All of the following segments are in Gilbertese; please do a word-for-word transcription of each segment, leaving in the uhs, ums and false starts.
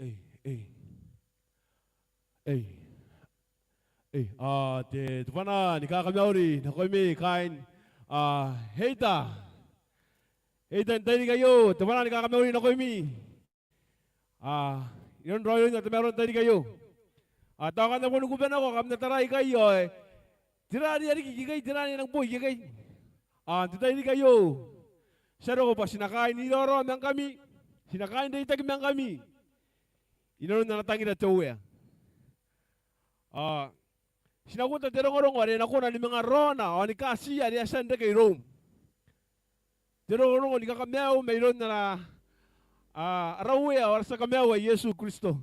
Ei, ei. Ei. Ei, a, te, te bwana ni kakamauri nakoimi kaain, a, Eita. Eita n te tairiki aio, te bwana ni kakamauri nakoimi. A, inanon raoiroin ara tamaroa n te tairiki aio. A, tao kam na boni kubanako, kam na tarai ikai ao, e, tera are e riki ikekei, tera are e nang boo ikekei. A, n te tairiki aio, ti a roko bwa ti na kaain iraorao ma ngkami, ti na kaain reitaki ma ngkami inanon ana tangira te Uea. A, ti na uota te rongorongo are e na kona ni manga raona ao ni katiia are e a tia n reke iroum. Te rongorongo ni kakamaiu mairoun ara, a, ara Uea ao ara tia kamaiu ae Iesu Kristo.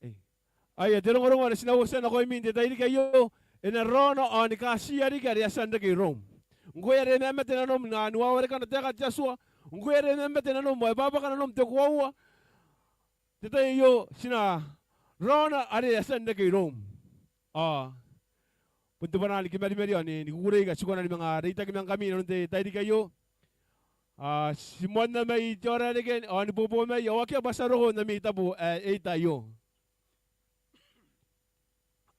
Ei. Aia, te rongorongo are ti na uotia nakoimi n te tairiki aio, e na raona ao ni katiia riki are e a tia n reke iroum. Ngkoe are e mamate nanom n, a, ni wawarekana taekan te Atua, ngkoe are e mamate nanom ao e bwabwaka nanom te koaua, n te tai aio ti na raona are e a tia n reke iroum. A, bon te bwana ni kimarimari ao ni, ni kukurei ngkai ti kona ni manga reitaki ma ngkami inanon te tairiki aio. A, ti moanna mai te aora ae reke ao ni bobo mai, ao akea bwa ti a roko n ami tabo ae Eita aio.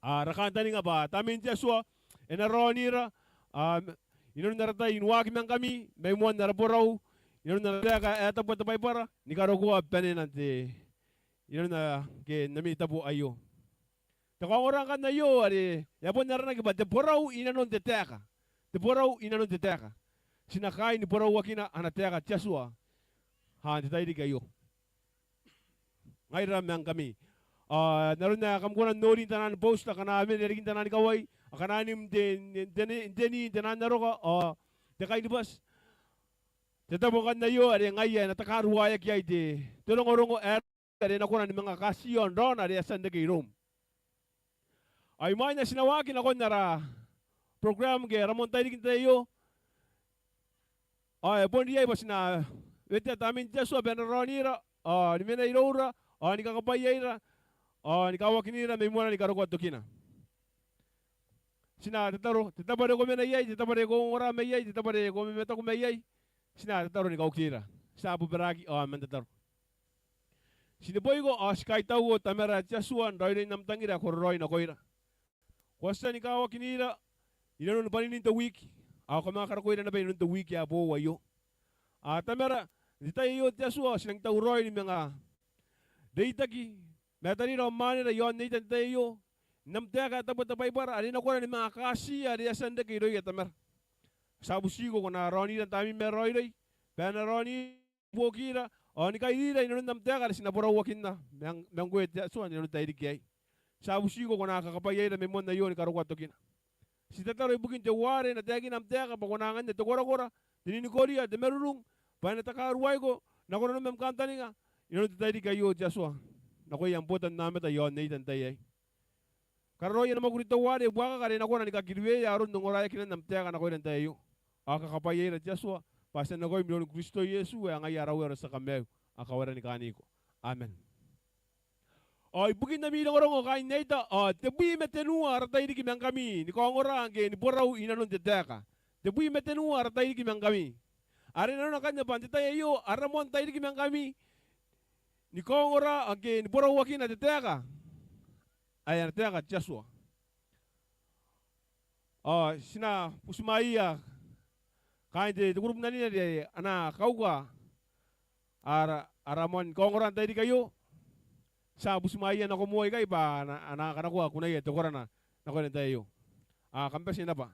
A, ara kantaninga bwa Tamnein te Atua e na raonira, a, inanon ara tai ni waaki ma ngkami mai moan ara borau inanon ana taeka ae tabu te Baibara, ni karokoa banena n te, inanon, a, ke n ami tabo aio. Te kaongora ngkanne aio are e a bon aranaki bwa te borau inanon te taeka. Te borau inanon te taeka. Ti na kaain borauakina ana taeka te Atua. A, n te tairiki aio, ngaira ma ngkami. A, n aron ae kam kona n nori n taian bouti akana a wene i rarikin taian kawai, akana a nim n te, n te, n te ni, n taian aroka, ao te kainibati. Te tabo ngkanne aio are ngaia e na takaruaeaki iai te, te rongorongo ae are e na kona ni manga katiia ao n raona are e a tia n reke iroum. Ao imwain ae ti na waaki nakon ara program ke ara moan tairiki n te tai aio, ao e bon riai bwa ti na wetea Tamnein te Atua bwa e na raonira, ao ni mena iroura, ao ni kakabwaiaira, ao ni kawakinira mai moana ni karokoa tokina. Ti na tataro, te tabo are ko mena iai, te tabo are ko ongora mai iai, te tabo are ko mamataku mai iai, ti na tataro ni kaukira. Ti a bobaraki ao man tataro. Ti neboiko ao ti kaitauko Tamara te Atua n raoiroin am tangira ae kororaoi nakoira. Ko a tia ni kawakinira inanon bwaninin te wiki, ao kam a karakoira naba inanon te wiki ae boou aio. A Tamara, n te tai aio te Atua ao ti nang tauraoi ni manga reitaki ma atarira ao mwaanera i aon Eita n te tai aio, n am taeka ae tabu te Baibara, are e na kona ni manga katiia are e a tia n reke irouia Tamara. Ti a butiko ko na raonira n taamneim ae raoiroi, bwa e na raonira, buokira, ao ni kairira inanon am taeka are ti na borauakinna ma, ma ngkoe te Atua inanon te tairiki aei. Ti a butiko ko na kakabwaiaira mai moan aio ni karokoa tokina. Ti tataro ibukin teuare e na taekina am taeka bwa ko na anganna te korakora, te ninikoria, te marurung, bwa e na takaruaiko nako nanom am kantaninga inanon te tairiki aio te Atua, nakoia am botanaomata i aon Eita n te tai aei. Kararoa ana mwakuri teuare buakaka are e na kona ni kakiriweia aron ongoraeakinan am taeka nakoira n te tai aio. Ao kakabwaiaira te Atua, bwa ti a nakoim iroun Kristo Iesu ae ngaia ara Uea ao ara tia Kamaiu, ao kawaira ni kaaniko. Amen. Ao ibukin ami rongorongo kaain Eita, ao tebwi ma tenua ara tairiki ma ngkami ni kaongora ngke ni borau inanon te taeka. Tebwi ma tenua ara tairiki ma ngkami. Are nanona ngkanne bwa n te tai aio ara moan tairiki ma ngkami ni kaongora ngke ni borauakina te taeka ae ana taeka te Atua. Ao ti na butimwaeia kaain te, te kurubu n anene are a na kauka ara, ara moan kaongora n tairiki aio. Ti a butimwaeia nako moa ikai bwa a na, a na kanakoa kunaia te korana nakoira n te tai aio. Ao kam bati naba.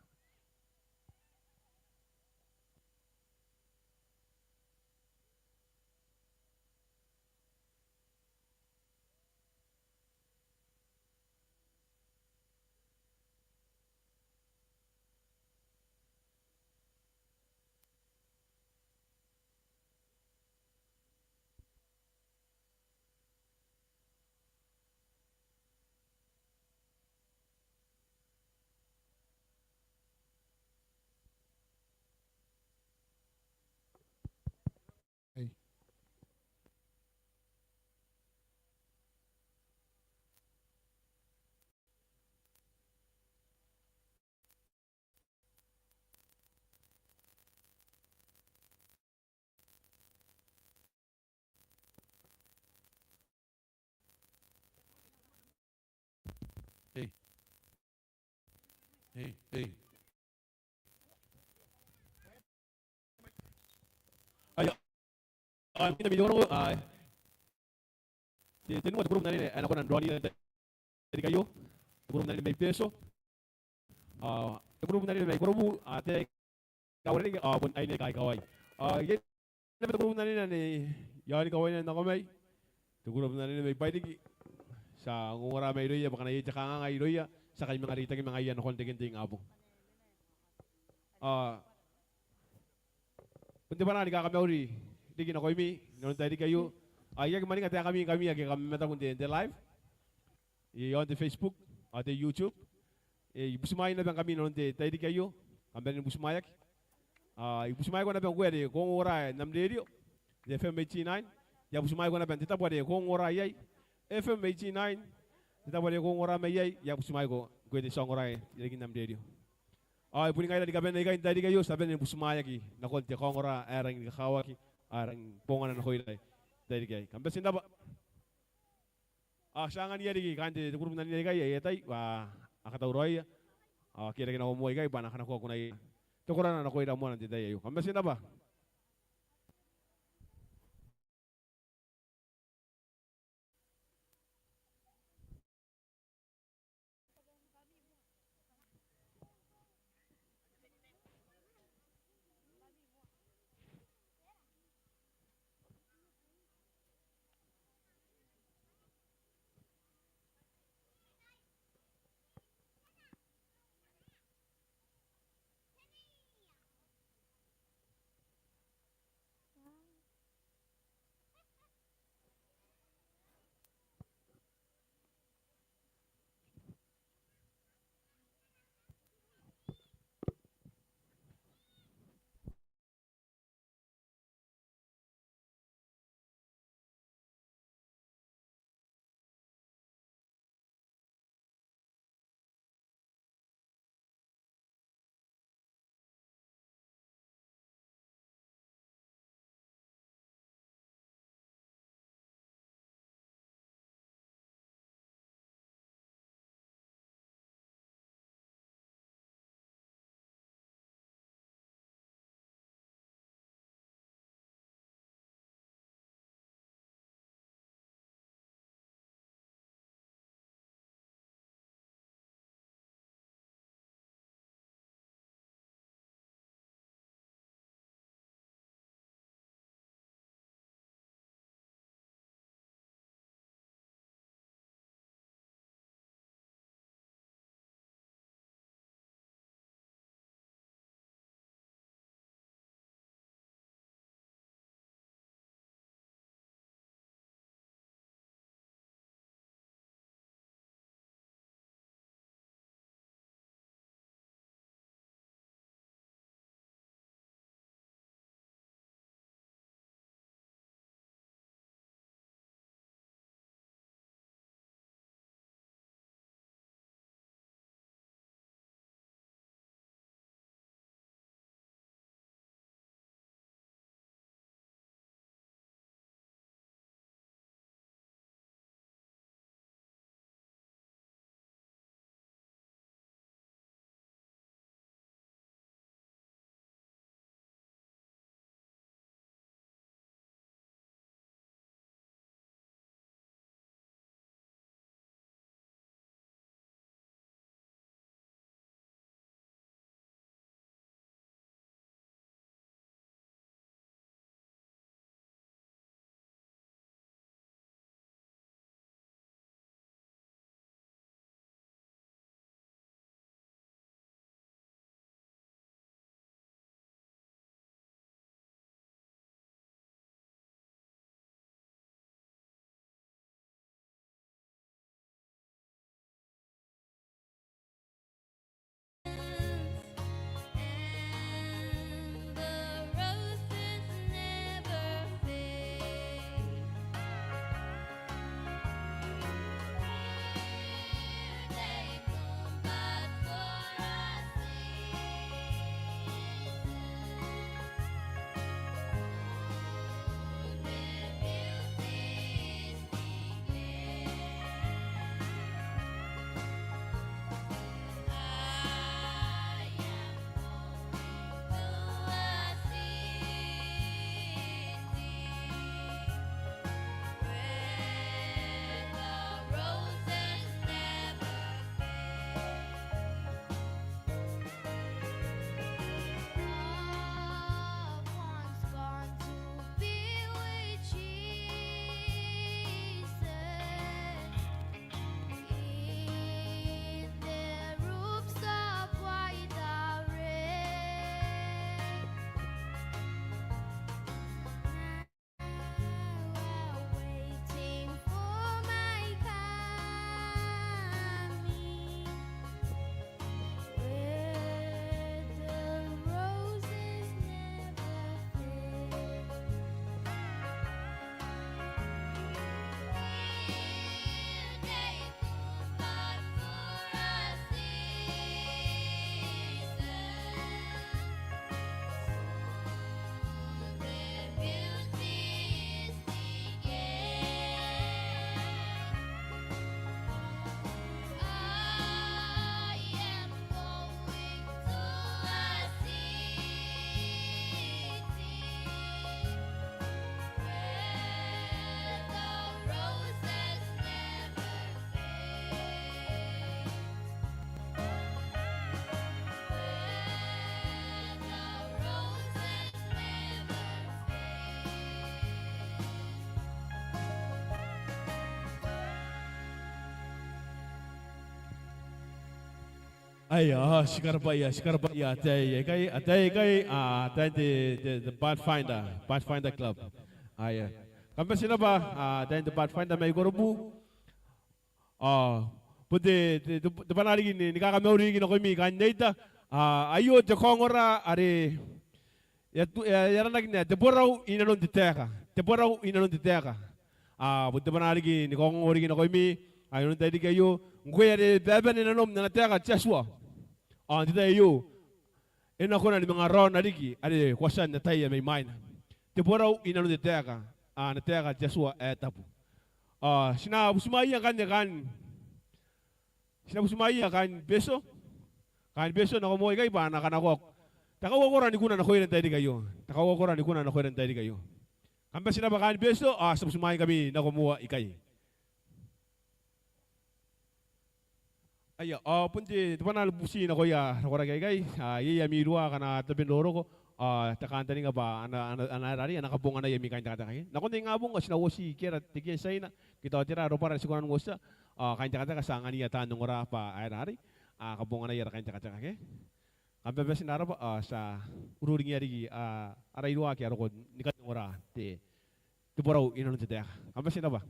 Ei. Ei, ei. Aia. Ao imwina mai te koroko, ao te, tenua te kurubu n anene ae na kona n raoniia n te tairiki aio. Te kurubu n anene mai Betio. Ao te kurubu n anene mai Korobu, ao te kauarerekei, ao bon aine aika ikawai. Ao iai naba te kurubu n anene anne i aon kawaina n nako mai. Te kurubu n anene mai Bairiki. Ti a ongongora mairouia bwa ngkana iai te kanganga irouia, ti a kai manga reitaki ma ngaiia nakon reken te ingabong. Ao bon te bwanaa ni kakamauri riki nakoimi inanon te tairiki aio. Ao I aki mwaninga taekami ngkami ake kam mamataku n te, te live i aon te Facebook ao te YouTube. E, I butimwaeaki naba ngkami inanon te tairiki aio, kam bane ni butimwaeaki. Ao I butimwaeko naba ngkoe are ko ongongora n am rerio, te F M eighty-nine. I a butimwaeko naba n te tabo are ko ongongora iai, F M eighty-nine. Te tabo are ko ongongora mai iai, I a butimwaeko ngkoe te tia ongora i rarikin am rerio. Ao e boni ngaira ni kabane aikai n tairiki aio, ti a bane ni butimwaeaki nakon te kaongora ae rangi ni kakawaki, ae rangi bongana nakoira n tairiki aei. Kam bati n rabwa. Ao ti a anganiia riki kaain te, te kurubu n anene aikai aia tai bwa a katauraoia. Ao ke e reke nako moa ikai bwa a na kanakoa kunaia te korana nakoira moa n te tai aio. Kam bati n rabwa. Aia, ao ti karabwaia, ti karabwaia ataei aikai, ataei aikai, a, ataein te, te, te Pathfinder, Pathfinder Club. Aia. Kam bati n rabwa, a, ataein te Pathfinder mai Korobu. A, bon te, te, te, te bwanaa riki ni, ni kakamauri riki nakoimi kaain reita. A, aio te kaongora are e a tu-, e a, e aranaki n ae te borau i nanon te taeka. Te borau i nanon te taeka. A, bon te bwanaa riki ni kaongoongo riki nakoimi, a, i nanon te tairiki aio. Ngkoe are bwa e bane nanom n ana taeka te Atua. Ao n te tai aio, e na kona ni manga raona riki are ko a tia n ataia mai mwaina. Te borau i nanon te taeka, a, ana taeka te Atua ae tabu. A, ti na butimwaeia ngkanne kaain, ti na butimwaeia kaain Betio. Kaain Betio, nako moa ikai bwa a na kanakoa te kaokoro ni kuna nakoira n tairiki aio. Te kaokoro ni kuna nakoira n tairiki aio. Kam bati n rabwa kaain Betio, a, ti a butimwaingkami nako moa ikai. Aia, ao bon te, te bwanaa ni bubuti nakoia ara koraki aikai, a, iai ami irua akana tabe n roroko, a, te kantaninga bwa a na, a na, a na aera arei, a na kabonganai ami kaintekateka. Nakon te ingabong ao ti na uoti Kiara Tekian Tiaina, ke tao tera robwara ti kona n uotia, a, kaintekateka ti a anganiia taan ongora bwa aera arei, a, kabonganai ara kaintekateka ke. Kam bati n rabwa, a, ti a ururingia riki, a, ara irua ake a roko ni kan ongora te, te borau i nanon te taeka. Kam bati n rabwa.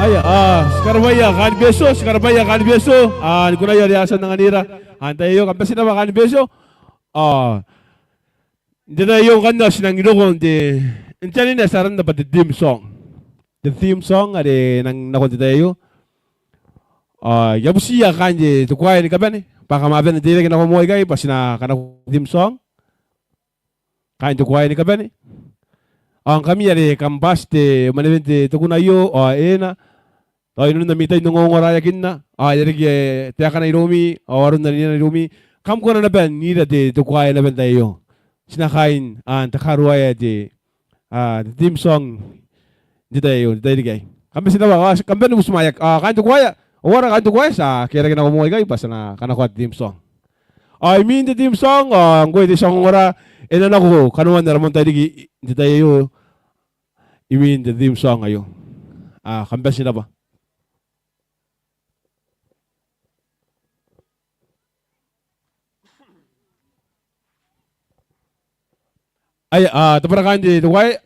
Aia, a, ti karabwaia kaain Betio, ti karabwaia kaain Betio, a, ni kunaia are a tia n anganira n te tai aio, kam bati n rabwa kaain Betio. A, n te tai aio ngkanne ti nang roko n te, n te anene ae ti aranna bwa te theme song. Te theme song are e nang nako n te tai aio. A, I a butiia kaain te, te kuaea ni kabane bwa kam a bane n teirake nako moa ikai bwa ti na kanakoa te theme song. Kaain te kuaea ni kabane. Ao ngkami are kam bati te, mwanewen te, te kuna aio, ao e na, ao i nanon ami tai n ongoraeakinna, ao e a reke, e, taekana iroumi, ao aron anenana iroumi, kam kona naba n ira te, te kuaea naba n te tai aio. Ti na kaai n, a, n takaruaea te, a, te theme song n te tai aio, n te tairiki aei. Kam bati n rabwa, a, kam bane ni butimwaeaki, a, kaain te kuaea, ao ara kaain te kuaea, ti a kairake nako moa ikai bwa ti na kanakoa te theme song. Ao imwin te theme song, ao ngkoe te tia ongora, e na nako kanoan ara moan tairiki n te tai aio, imwin te theme song aio. A, kam bati n rabwa. Aia, a, tabara kaain te, te kuaea.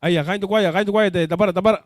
Aia, kaain te kuaea, kaain te kuaea, te, tabara, tabara.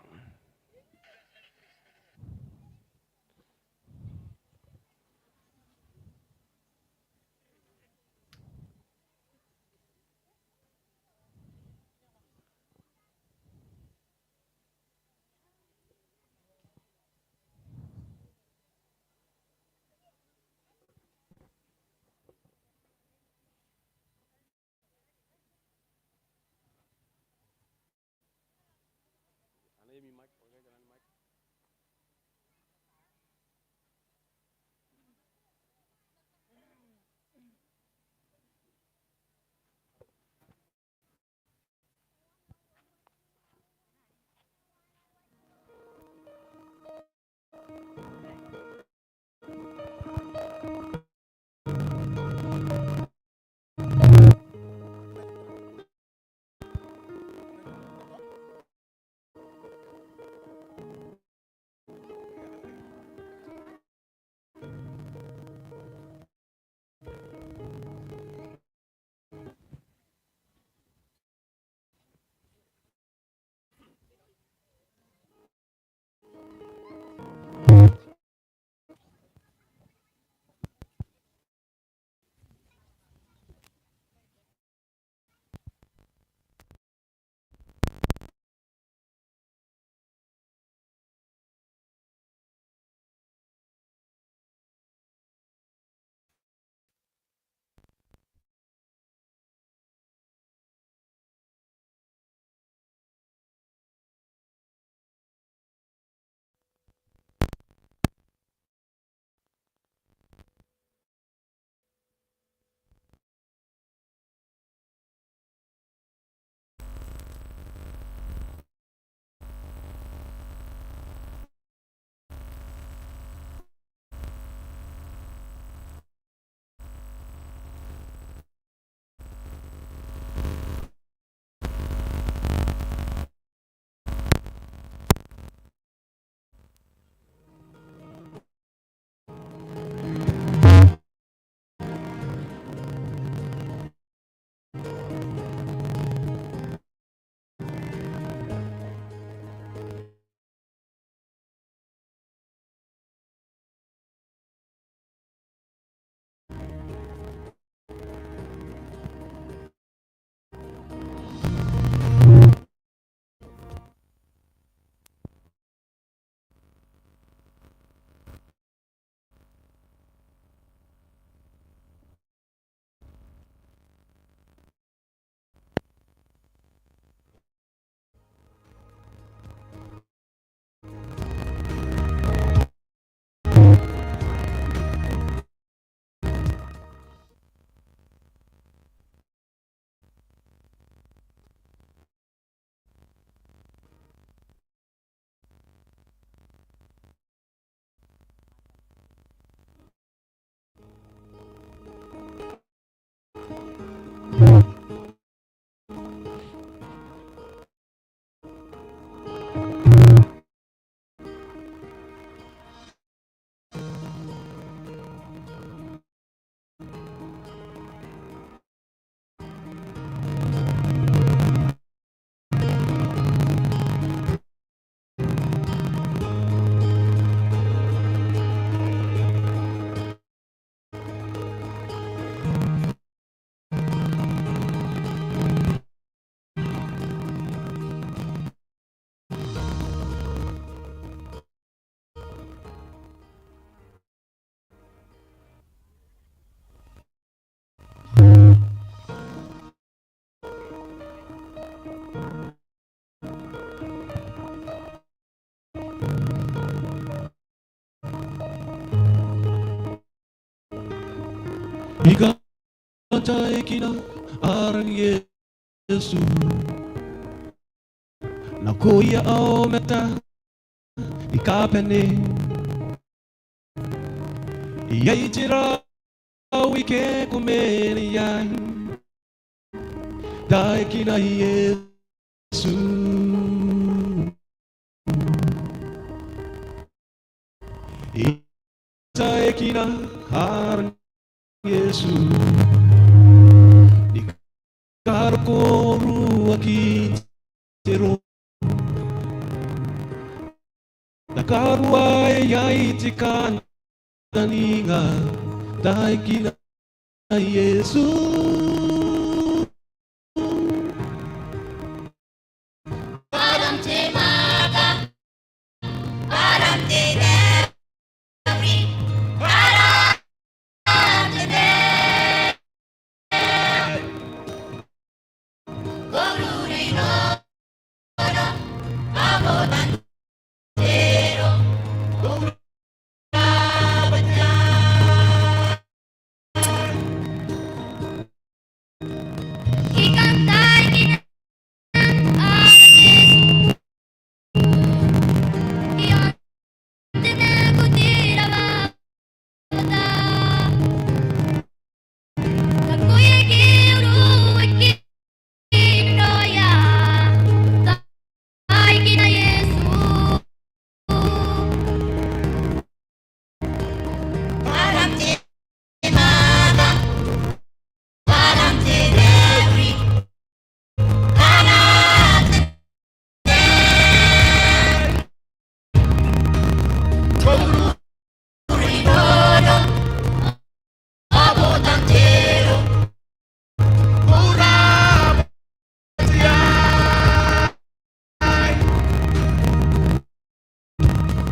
I kan taekina aran Iesu nakoia aomata ni kabane. Iai te rau ike ko mena iai, taekina Iesu. I taekina aran Iesu ni karokoa ruaki n te ro. N na karuaea iai te kantaninga, taekina Iesu.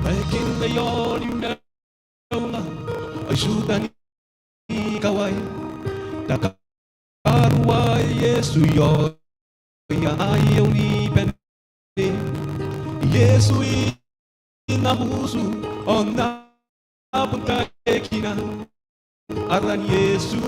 Taekinna i aon Iunaunga, ao I tuangi kawai. Takaruaea Iesu i aoia aia unibane. Iesu i nabusu, ao N na bon taekina aran Iesu.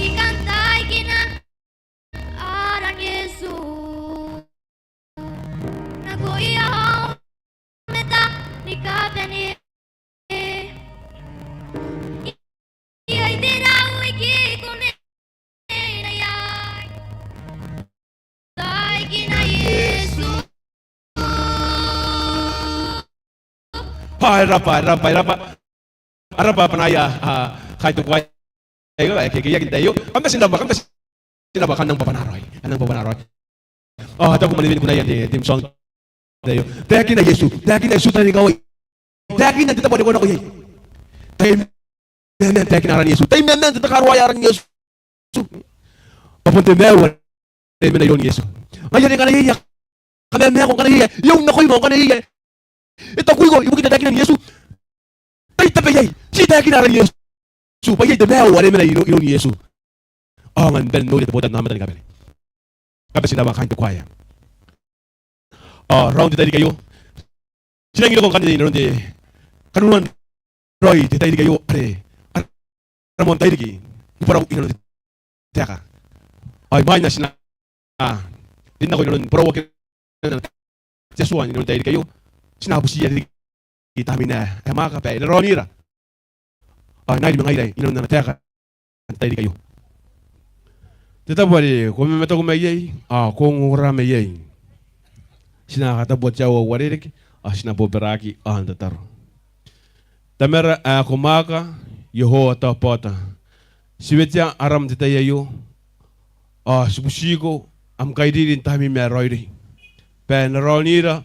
I kan taekina aran Iesu nakoia aomata ni kabane. Iai te rau ike ko mena iai, taekina Iesu. Ao e rab'a, e rab'a, e rab'a. A rab'a b'anaia, a, kaitau b'ai aio, ae kekeiaki n te tai aio. Kam bati n rab'a, kam bati n rab'a, kam nang b'ab'ana raoi, kam nang b'ab'ana raoi. Ao taku mwanewen kunaia n te, te song n te tai aio. Taekina Iesu, taekina Iesu, taekina Iesu. taekinan te tabo are ko nako iai. Tai mamaa n taekinan aran Iesu. Tai mamaa n takaruaea aran Iesu. Bwa bon te maiu are e mena iroun Iesu. Ngaia are ngkana iai ae kamamako, ngkana iai ae e un nakoim ao ngkana iai ae e takuiko ibukin taekinan Iesu, tai tabe iai. Ti taekina aran Iesu. Bwa iai te maiu are e mena iro, iroun Iesu. Ao ngkana ti noria te botannaomata ni kabane, kabati n rabwa kaain te kuaea. Ao raou n te tairiki aio ti nang roko ngkanne inanon te kanunuan raoi te tairiki aio are ara moan tairiki ni borau inanon te taeka. Ao imwain ae ti na rin nako inanon borauakinan te Atua inanon te tairiki aio, ti na butiia riki tamnein ae Maaka bwa e na raonira ao e na iri ma ngaira inanon ana taeka n te tairiki aio. Te tabo are ko mamataku mai iai ao ko ongongora mai iai, ti na katabua te aua ae uarereke ao ti na bobaraki ao n tataro. Tamara ae ko mwaaka, Iehova te Abaota, ti wetea aram n te tai aio ao ti butiko am kairiri n tamneim ae raoiroi bwa e na raonira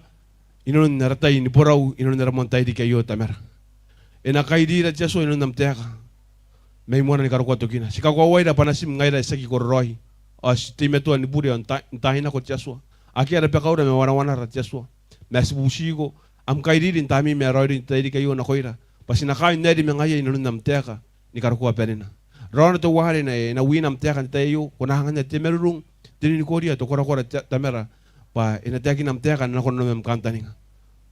inanon ara tai ni borau inanon ara moan tairiki aio. Tamara, e na kairira te Atua inanon am taeka mai moana ni karokoa tokina. Ti kakoauaira bwa natim ngaira ae ti aki kororaoi ao ti teimatoa ni bure ao n taai nako te Atua. Akea rabakaura ma wanawanara te Atua, ma ti butiko am kairiri n tamneim ae raoiroi n te tairiki aio nakoira bwa ti na kaai n na iri ma ngaia inanon am taeka ni karokoa banena. Raona teuare e na wina am taeka n te tai aio, ko na anganna te marurung, te ninikoria, te korakora Tamara bwa e na taekina am taeka n nako nanom ma am kantaninga.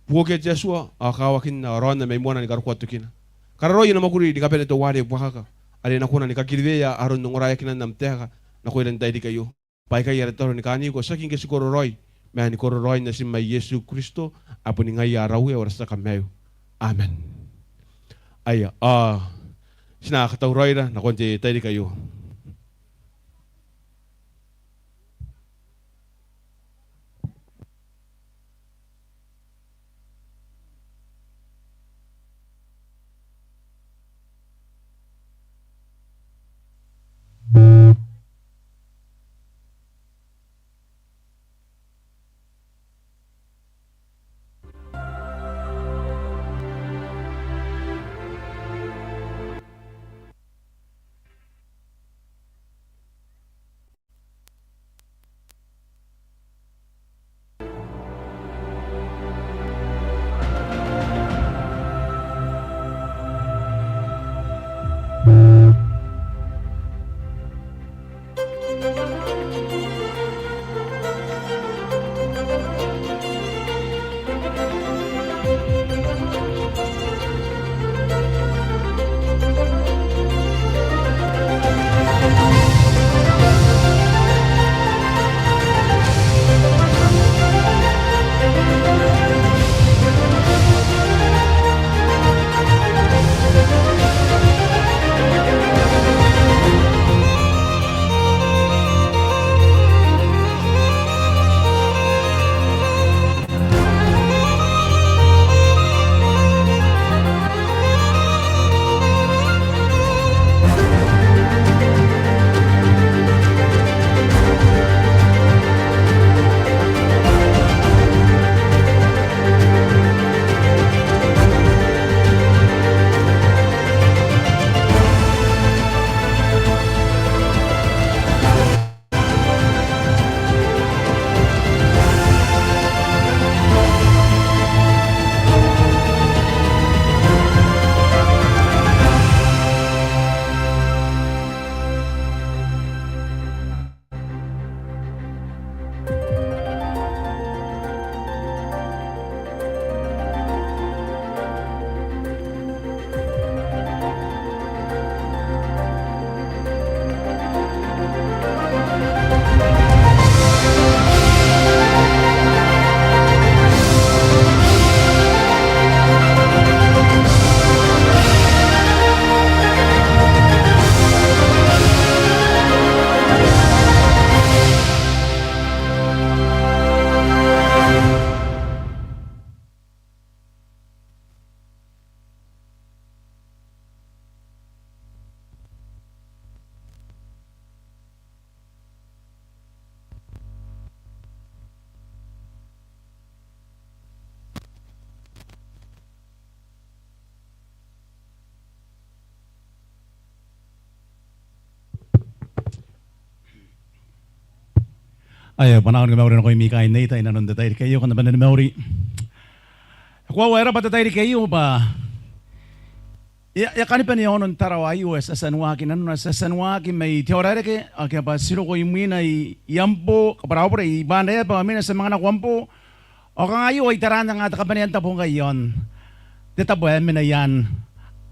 Buokia te Atua ao kawakinna ao raonna mai moana ni karokoa tokina. Kararoa ana mwakuri ni kabane teuare buakaka are e na kona ni kakiriwea aron ongoraeakinan am taeka nakoira n te tairiki aio. Bwa aikai ara tataro ni kaaniko tiaki ngke ti kororaoi ma ni kororaoin natim ae Iesu Kristo ae boni ngaia ara Uea ao ara tia Kamaiu. Amen. Aia, ao ti na katauraoira nakon te tairiki aio. Ae bwanaan ni kamauri nakoimi kaain Neita inanon te tairiki aio, kam na bane ni mauri. Ko rabwa, e rabwa te tairiki aio bwa e a, e a kani bane i aonon Tarawa aio ae ti a tia n waaki nanona, ti a tia n waaki mai Teaorareke, ake a bwa ti roko imwina i, i Ambo, kabwara au bure, i Banrae bwa imwina ti a manga nako Ambo. Ao kanga aio ai taraan anga te kabanean tabo ngkai i aon te tabo ae mena i aan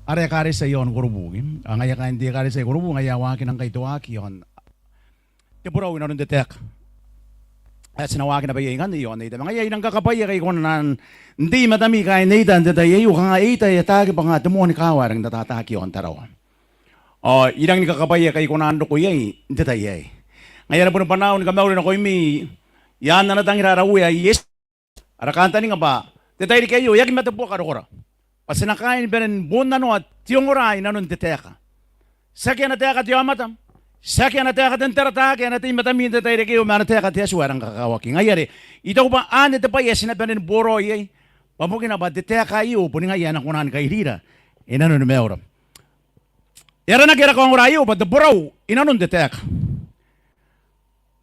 ara ekaretia i aon Korobu. Ao ngaia kaain te ekaretia i Korobu, ngaia a waakina ngkai te waaki i aon te borau inanon te taeka ae ti na waaki naba iai ngkanne i aon Neita. Ma ngaia I nang kakabwaia kai kona n tei i matami kaain Neita n te tai aio, kanga Neita e ataaki bwa kanga te moan kaawa ae rangi n ataaki i aon Tarawa. Ao I rangi ni kakabwaia kai kona n roko iai n te tai aei. Ngaia are bon bwanaan ni kamauri nakoimi i aan ana tangira ara Uea Iesu. Ara kantaninga bwa te tairiki aio e aki mate buaka rokora bwa ti na kaai ni bane ni bonnanoa te ongora inanon te taeka. Tiaki ana taeka te aomata, tiaki ana taeka te n tarataake ae na tei i matami n te tairiki aio, ma ana taeka te Atua ae rang kakawaki. Ngaia are I taku bwa anne te bwai ae ti na bane ni boraoi iai, bwa bukina bwa te taeka aio boni ngaia ae na kona ni kairira inanoni maiura. E aranaki ara kaongora aio bwa te borau inanon te taeka.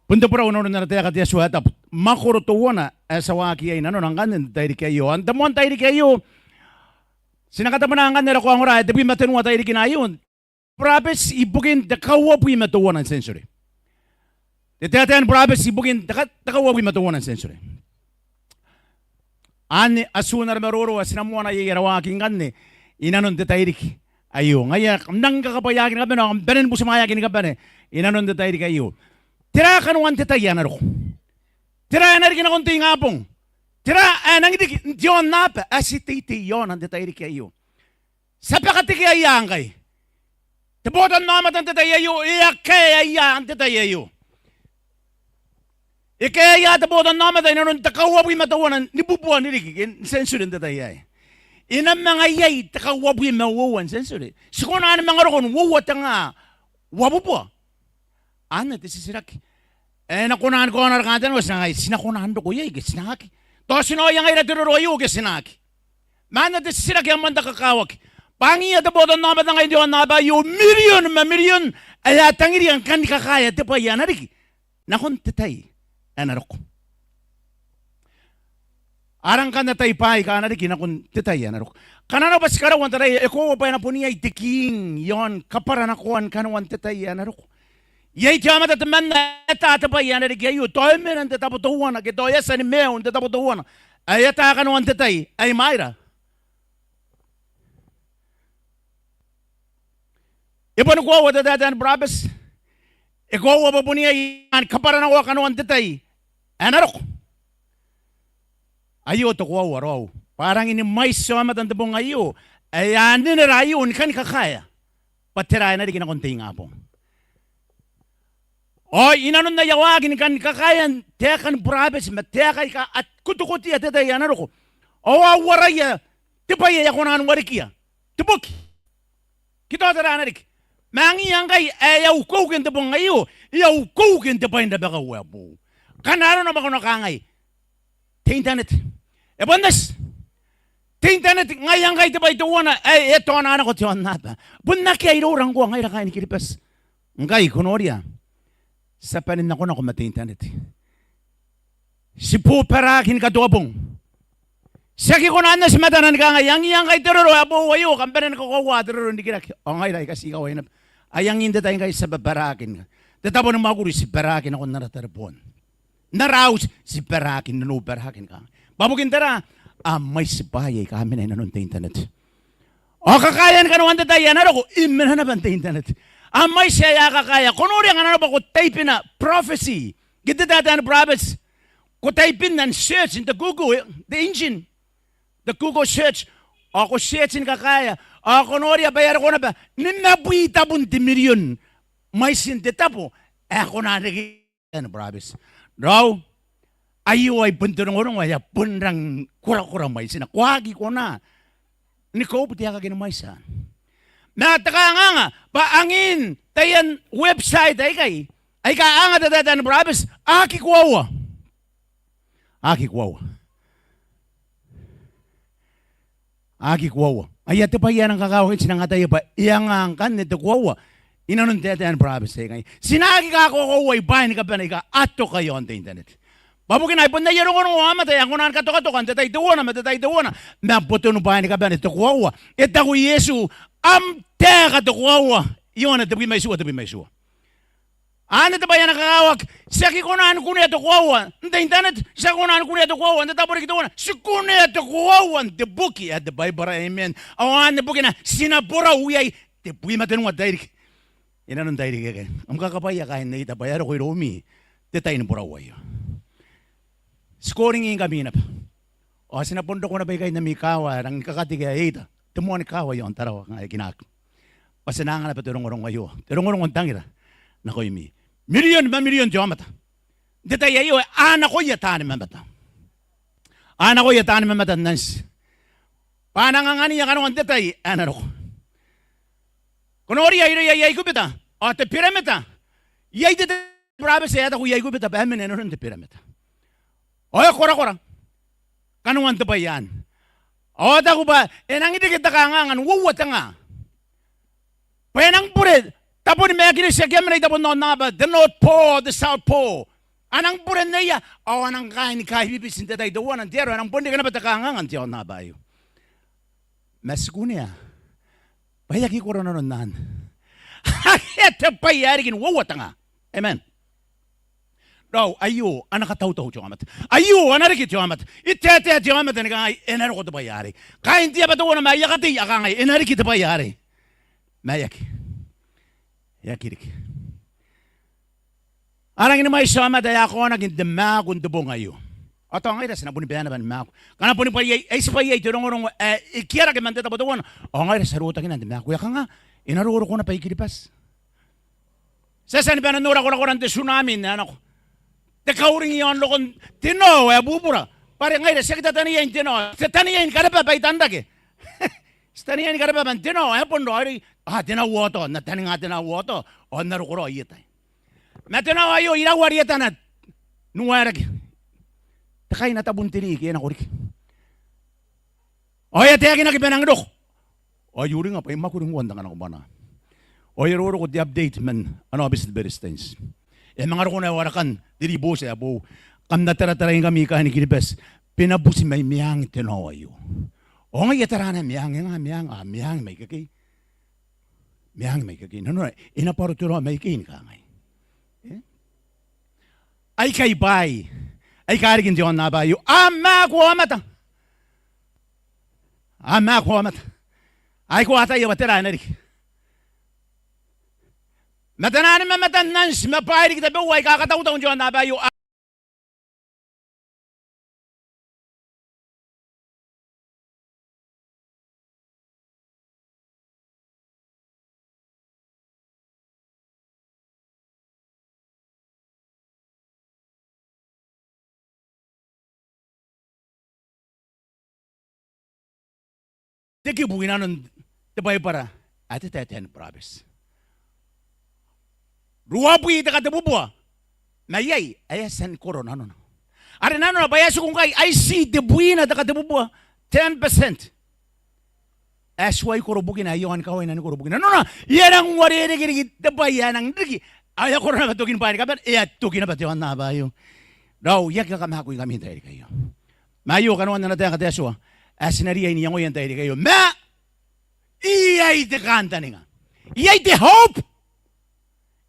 Bon te borau inanon ana taeka te Atua ae tabu. Mwakoro teuana ae ti a waaki iai nanona ngkanne n te tairiki aio. Ao n te moan tairiki aio ti na katabwena ngkanne ara kaongora ae tebwi ma tenua tairikina aio. Burabeti ibukin te kauabwi ma teuana n tienture. Te taetae ni burabeti ibukin te ka-, te kauabwi ma teuana n tienture. Anne atun ara maroro ae ti na moana iai ara waaki ngkanne inanon te tairiki aio. Ngaia kam rangi ni kakabwaiaaki ni kabane, ao kam bane ni butimwaeaki ni kabane inanon te tairiki aio. Tera kanoan te tai ae na roko? Tera ae na riki nakon te ingabong? Tera ae nang riki n te aonnaba ae ti teitei i aona n te tairiki aio? Ti a bakatekeaia ngkai. Te botannaomata n te tai aio e a kaeaia n te tai aio. E kaeaia te botannaomata inanon te kauabwi ma teuana ni bubua n ririki ke n tienture n te tai aei. E na manga iai te kauabwi ma uoua n tienture. Ti kona ni manga roko n uoua te nga uabubua? Anne te titiraki ae e na kona ni kaona ara kantaninga, ti na kangai, ti na kona n roko iai ke ti na aki? Tao ti na oia ngaira te roro aio ke ti na aki? Ma anne te titiraki ae moan te kakawaki. Bwa angiia te botannaomata ngkai n te aonnaba aio, mirion ma mirion ae a tangiria ni kani kakaea te bwai ae na riki nakon te tai ae na roko. A rang kan atai bwaai aika a na riki nakon te tai ae na roko. Ngkana arona bwa ti karaua n taraia, e koaua bwa e na bon iai te kiing i aon kabwaranakoan kanoan te tai ae na roko. Iai te aomata temanna ae e ata te bwai ae na riki aio, tao e mena n te tabo teuana ke tao e a tia ni maiu n te tabo teuana ae e ata kanoan te tai ae imwaira. E boni koaua te taetae ni burabeti. E koaua bwa bon iai ae e na kabwaranakoa kanoan te tai ae na roko. Aio te koaua raou, bwa a rangi ni mwaiti aomata n te bong aio ae a nenera aio ni kani kakaea bwa tera ae na riki nakon te ingabong. Ao inanon aia waaki ni kani kakaea n taekan burabeti ma taeka aika a kotokotia te tai ae na roko, ao a uaraia te bwai ae a kona n warekia, te boki ke tao tera ae na riki. Ma angiia ngkai ae e a ukeuke n te bong aio, e a ukeuke n te bwai n rabakau ae boou. Ngkana arona bwa ko na kangai, te internet. E bon eti, te internet ngaia ngkai te bwai teuana ae e taona nako te aonnaba. Bon akea iroura ngkoa ngaira kaain Kiribati. Ngkai ko noria, ti a bane n nakonako ma te internet. Ti bobaraki ni katoa bong. Ti aki kona n eti matana ni kangai, angiia ngkai te roro ae boou aio, kam bane ni kakoaua te roro n rikirake. Ao ngaira aika ti ikawai naba, ai angiin te tai ngkai ti a babaraki n te tabo ni mwakuri, ti baraki nakon ara tareboon. N ara auti ti baraki, nanou baraki ni kangai. Bwa bukin tera? A mwaiti bwaai aika mena inanon te internet. Ao kakaean kanoan te tai ae na roko e mena naba n te internet. A mwaiti ae a kakaea. Ko noria ngkana arona bwa ko taibina prophecy ke te taetae ni burabeti, ko taibin n search n te Google, te engine, te Google search, ao ko search ni kakaea, ao ko noria bwa e a roko naba nimabwi tabun te mirion mwaitin te tabo ae kona n reke n burabeti. Raou, aio ai bon te rongorongo ae a bon rangi korakora mwaitina. Ko aki kona ni cope te aeka ke ni mwaiti anne. Ma te kanganga bwa angin taian website aikai aika a anga te taetae ni burabeti, a aki koaua. A aki koaua. A aki koaua. Aia te bwai ae nang kakawaki, ti nang ataia bwa e anga ngkanne te koaua inanon taetae ni burabeti aikai. Ti na aki kakoaua bwaai ni kabane aika a toka i aon te internet. Bwa bukina ai bon aia rongorongo aomata ae a kona ni katokatoka n te tai teuana ma te tai teuana, ma botonu bwaai ni kabane te koaua. E taku Iesu, am taeka te koaua, Ioane tebwi ma itiua, tebwi ma itiua. Anne te bwai ae na kakawaki, ti aki kona ni kunea te koaua n te internet, ti aki kona ni kunea te koaua n te tabo riki teuana, ti kunea te koaua n te boki ae te Baibara, amen. Ao anne bukina ti na borau iai, tebwi ma tenua te tairiki. Inanon tairiki aikai, am kakabwaia kaain Neita bwa e a roko iroumi te tai ni borau aio. Ti koringingkami naba. Ao ti na bon roko naba ikai n ami kaawa ae rangi ni kakatekea Eita, te moan kaawa i aon Tarawa, kanga e kinaaki. Bwa ti na anga naba te rongorongo aio, te rongorongo n tangira nakoimi. Mirion ma mirion te aomata n te tai aio a nakoia taani mamata. A nakoia taani mamata n anti. Bwa a nang angania kanoan te tai ae na roko. Ko noria irouia i Aikubita, ao te piramita. Iai te, te burabeti ae taku i Aikubita bwa e mena inanon te piramita. Ao e korakora kanoan te bwai anne. Ao e taku bwa e nangi reke te kanganga n uoua te nga. Bwa e nang bure taboni Maekireti ake a mena i tabon aonnaba, te North Pole, te South Pole. A nang bure nneia, ao a nang kaai ni kaibibiti n te tai teuana n te aro, e nang bon reke naba te kanganga n te aonnaba aio. Ma ti kunea bwa e aki koro nanon anne. Akea te bwai ae riki n uoua te nga. Amen. Raou, aio ana katautau te aomata. Aio ana reke te aomata. E taetae te aomata ni kangai, e na roko te bwai arei. Kaain te aba teuana ma aia katei a kangai, e na riki te bwai arei. Ma e aki. E aki riki. A rangi ni mwaiti aomata ae a kaonaki n te maaku n te bong aio. Ao tao ngaira ti na boni bae naba ni maaku. Ngkana boni bwai ae, ae ti bwai ae te rongorongo ae e kiarake man te tabo teuana, ao ngaira ti a rotaki n te maaku. E a kanga, e na roroko naba i Kiribati. Ti a tia ni bane n nora korakoran te tsunami n ae nako. Te kauring i aon rokon te nao ae bubura. Bwa are ngaira ti aki tataniai n te nao. Ti tataniai ni karebaba i tanrake. Ti tataniai ni karebaba n te nao ae bon raoiroi. A, te nao aoto, n na taninga te nao aoto. Ao n na roko raoi i eta. Ma te nao aio iraua rietana n uaerake. Te kaina tabun te riki e nako riki. Ao e a taekinaki bwa e nang roko. Ao I uringa bwa I mwakuri ngkoa n anga nako bwanaa. Ao e a roroko te update man ana aobiti te Beretitenti. E a manga roko naba warekan te ribooti ae boou. Kam na tarataraingkami kaaini Kiribati bwa e na buti mai meang te nao aio. Ao ngaia taraana meang, e nga meang, a meang mai ikekei. Meang mai ikekei. Nanona e na bwaro te nao mai ikei ni kangai. E? Aikai bwaai aika riki n te aonnaba aio. A maaku aomata. A maaku aomata. Aiko ataia bwa tera ae na riki. Ma taiani mamata n anti ma bwaai riki tabeua aika katautau n te aonnaba aio. Te kibu inanon te Baibara ae te taetae ni burabeti. Ruabwi te katebubua. Ma iai ae e a tia ni koro nanona. Are nanona bwa e a tiku ngkai ai ti tebwina te katebubua, ten percent. Ae tuai koro bukina, ae e a ongkawai n nang koro bukina. Nanona e a nang uarereke riki te bwai ae nang riki. Ao e a koro naba tokin bwaai ni kabane, e a toki naba te aonnaba aio. Raou, I aki kakamaakuingkami n tairiki aio. Ma aio kanoan ana taeka te Atua ae ti na riai n iangoia n tairiki aio. Ma iai te kantaninga. Iai te hope.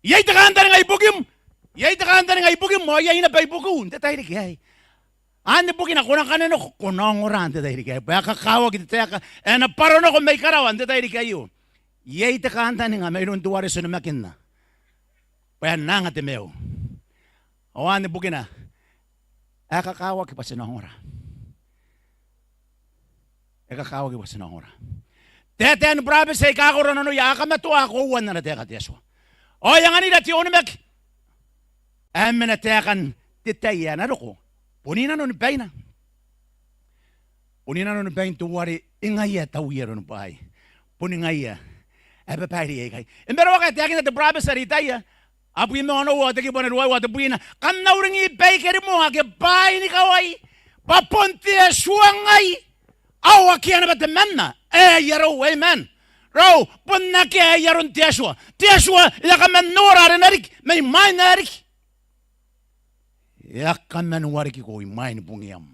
Iai te kantaninga ibukim. Iai te kantaninga ibukim, ao iai naba ibukiu n te tairiki aei. Anne bukina ko na kanenoko, ko na ongora n te tairiki aei. Bwa e kakawaki te taeka ae na bwaro nako mai karawa n te tairiki aio. Iai te kantaninga mairoun teuare ti onimakinna bwa e na anga te maiu. Ao anne bukina ae kakawaki bwa ti na ongora. E kakawaki bwa ti na ongora. Taetae ni burabeti aika koro nanoia a kamatoa koauan ana taeka te Atua. Ao e anganira te onimaki ae mena taekan te tai ae na roko. Bon inanoni baina. Bon inanoni bain teuare ngaia ae tauia aron bwaai. Boni ngaia ae babaire iai ikai. E maraoaka ae taekinna te burabeti are Itaia. Abwi ma onoua ao te kibu ae ruaiwa ao tebwina. Kam na uringi baike rimoa ake bwaai ni kawai, bwa bon te Atua ngai, ao akea naba temanna ae ai arou. Amen. Raou, bon akea ae aron te Atua. Te Atua e a kaman nora are na riki mai mwain ae riki. E a kaman warikiko i mwain bungiam.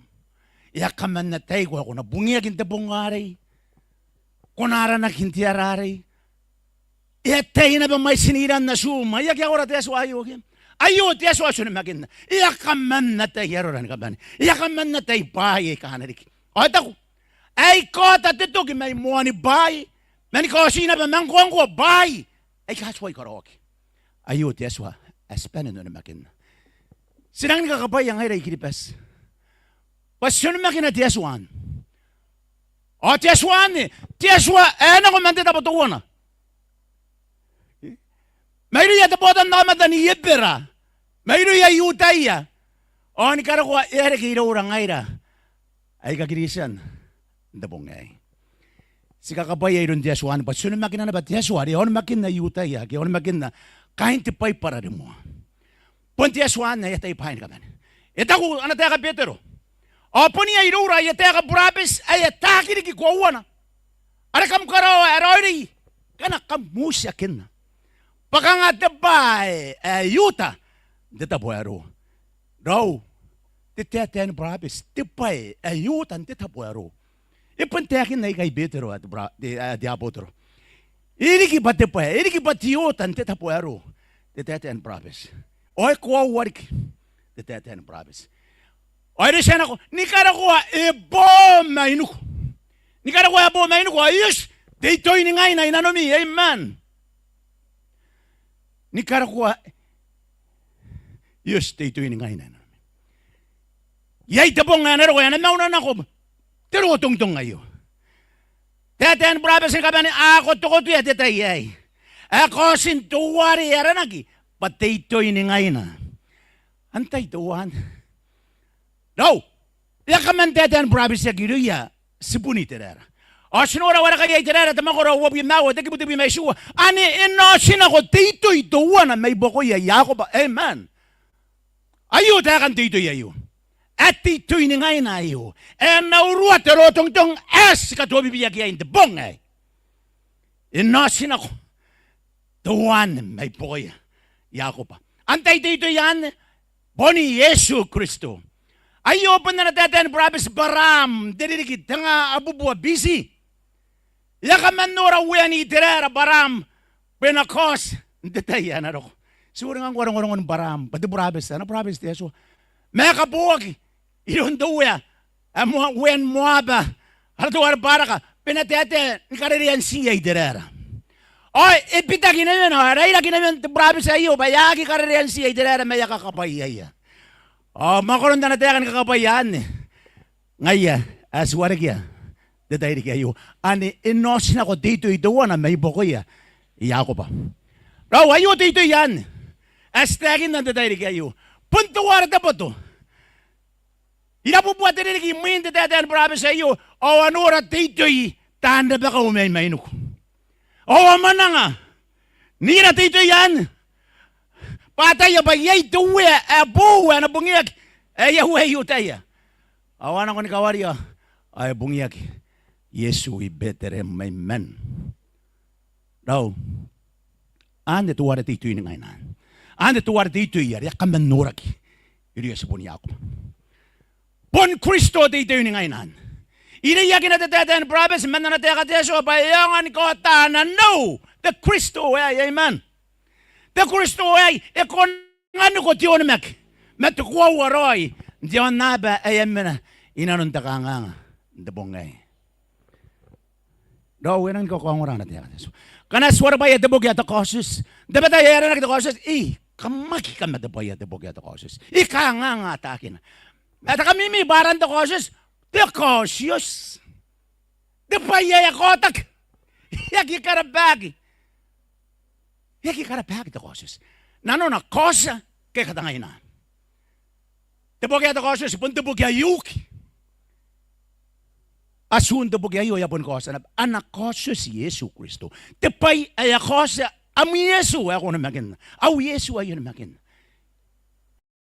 E a kaman ataiko ae ko na bungiaki n te bong arei, ko na aranaki n te ara arei. E ataia naba mwaitin iran atum. Ai akea ora te Atua aio ke? Aio te Atua ae ti onimakinna. E a kaman atai arora ni kabane. E a kaman atai bwaai aika a na riki. Ao e taku, ae I kaota te toki mai moani bwaai, ma ni kaoti naba ma ngkoangkoa bwaai aika tuai karaoaki. Aio te Atua ae ti bane n onimakinna. Ti rangi ni kakabwaia ngaira I-Kiribati bwa ti onimakina te Atua anne. Ao te Atua anne, te Atua ae nako man te tabo teuana, mairouia te botannaomata n Ebera, mairouia I-Iutaia, ao ni karokoa e a reke iroura ngaira aika Kristian n te bong aei. Ti kakabwaia iroun te Atua anne bwa ti onimakina naba te Atua are a onimakinna I-Iutaia, ake a onimakinna kaain te Baibara rimoa. Bon te Atua anne ae atai bwaai ni kabane. E taku ana taeka Betero, ao bon iai iroura aia taeka burabeti ae ataaki riki koauana, are kam karaoa ae raoiroi ngkana kam utiakinna, bwa kanga te bwa ae I-Iuta n te tabo ae roo. Raou, te taetae ni burabeti, te bwa ae I-Iuta n te tabo ae roo. E bon taekinna ikai Betero ae te bura-, te, ae te abotoro. E riki bwa te bwa, e riki bwa te I-Iuta n te tabo ae roo te taetae ni burabeti. Ao e koaua riki te taetae ni burabeti. Ao e reitia nako, ni karokoa e bo mainiku. Ni karokoa e bo mainiku, ao I oti te itoi ni ngaina i nanomi, amen. Ni karokoa I oti te itoi ni ngaina i nanomi. Iai te bong ae na roko ae na mauna nako te rotongitong aio. Taetae ni burabeti ni kabane a kotokotoa te tai aei. Ae kaotin teuare e aranaki bwa te itoi ni ngaina. Antai teuanne? Raou, e a kaman taetae ni burabetiaki irouia tibun Iteraera. Ao ti nora warekaia Iteraera te mwakoro ae uabwi ma aua, te kibu tebwi ma itiua. Anne e na oti nako te itoi teuana mai buakoia Iakoba. Amen. Aio taekan te itoi aio. Ae te itoi ni ngaina aio. E na urua te rotongitong ae ti katobibiaki iai n te bong aei. E na oti nako teuanne mai buakoia Iakoba. Antai te itoi anne? Bon Iesu Kristo. Aio bon ana taetae ni burabeti Baraam n te ririki tenga abubua B C. E a kaman nora uean Iteraera Baraam bwa e na kaoti n te tai ae na roko. Ti uringa ngkoa rongorongon Baraam bwa te burabeti, ana burabeti te Atua. Ma e kaboaki iroun te uea ae Moa-, uean Moaba, ara teuare Baraka, bwa e na taetae ni karereantiia Iteraera. Ao e bitaki naba, ao e rairaki naba te burabeti aio bwa e aki karereantiia Iteraera ma e a kakabwaiaia. Ao mwakoron ana taeka ni kakabwaia anne, ngaia ae ti warekia n te tairiki aio. Anne e na oti nako te itoi teuana mai buakoia Iakoba. Raou, aio te itoi anne ae ti taekinna n te tairiki aio. Bon teuare Taboto, irabubua te ririki imwin te taetae ni burabeti aio, ao a nora te itoi taan rabakau mai mainiku. Ao a mwananga n ira te itoi anne, bwa a ataia bwa iai te uea ae boou ae na bungiaki, ae uea I-Iutaia. Ao a nako ni kawaria, ao e bungiaki Iesu i Betereem mai man. Raou, anne teuare te itoi ni ngaina. Anne teuare te itoi are e a kaman noraki irouia tibun Iakoba. Bon Kristo te itoi ni ngaina. E reiakina te taetae ni burabeti man ana taeka te Atua bwa e aonga ni kaota nanou te Kristo aei, amen. Te Kristo aei e kona n anganiko te onimaki ma te koaua raoi n te aonnaba ae e a mena i nanon te kanganga n te bong aei. Raou, e rangi ni kakaongora ana taeka te Atua. Ngkana ti waribwaia te boki ae te Kaotioti, n tabetai ae aranaki te Kaotioti, e kamwaki kamatebwaia te boki ae te Kaotioti. E kanganga ataakina. Ma te kamimi bwa aran te Kaotioti, te kaotioti. Te bwai ae e kaotaki. E aki karabaki. E aki karabaki te Kaotioti. Nanona kaotia ke katangaina. Te boki ae te Kaotioti bon te boki ae uki. Atun te boki aio e a boni kaotia naba. Ana Kaotioti Iesu Kristo. Te bwai ae e kaotia am Iesu ae ko onimakinna. Au Iesu ae I onimakinna.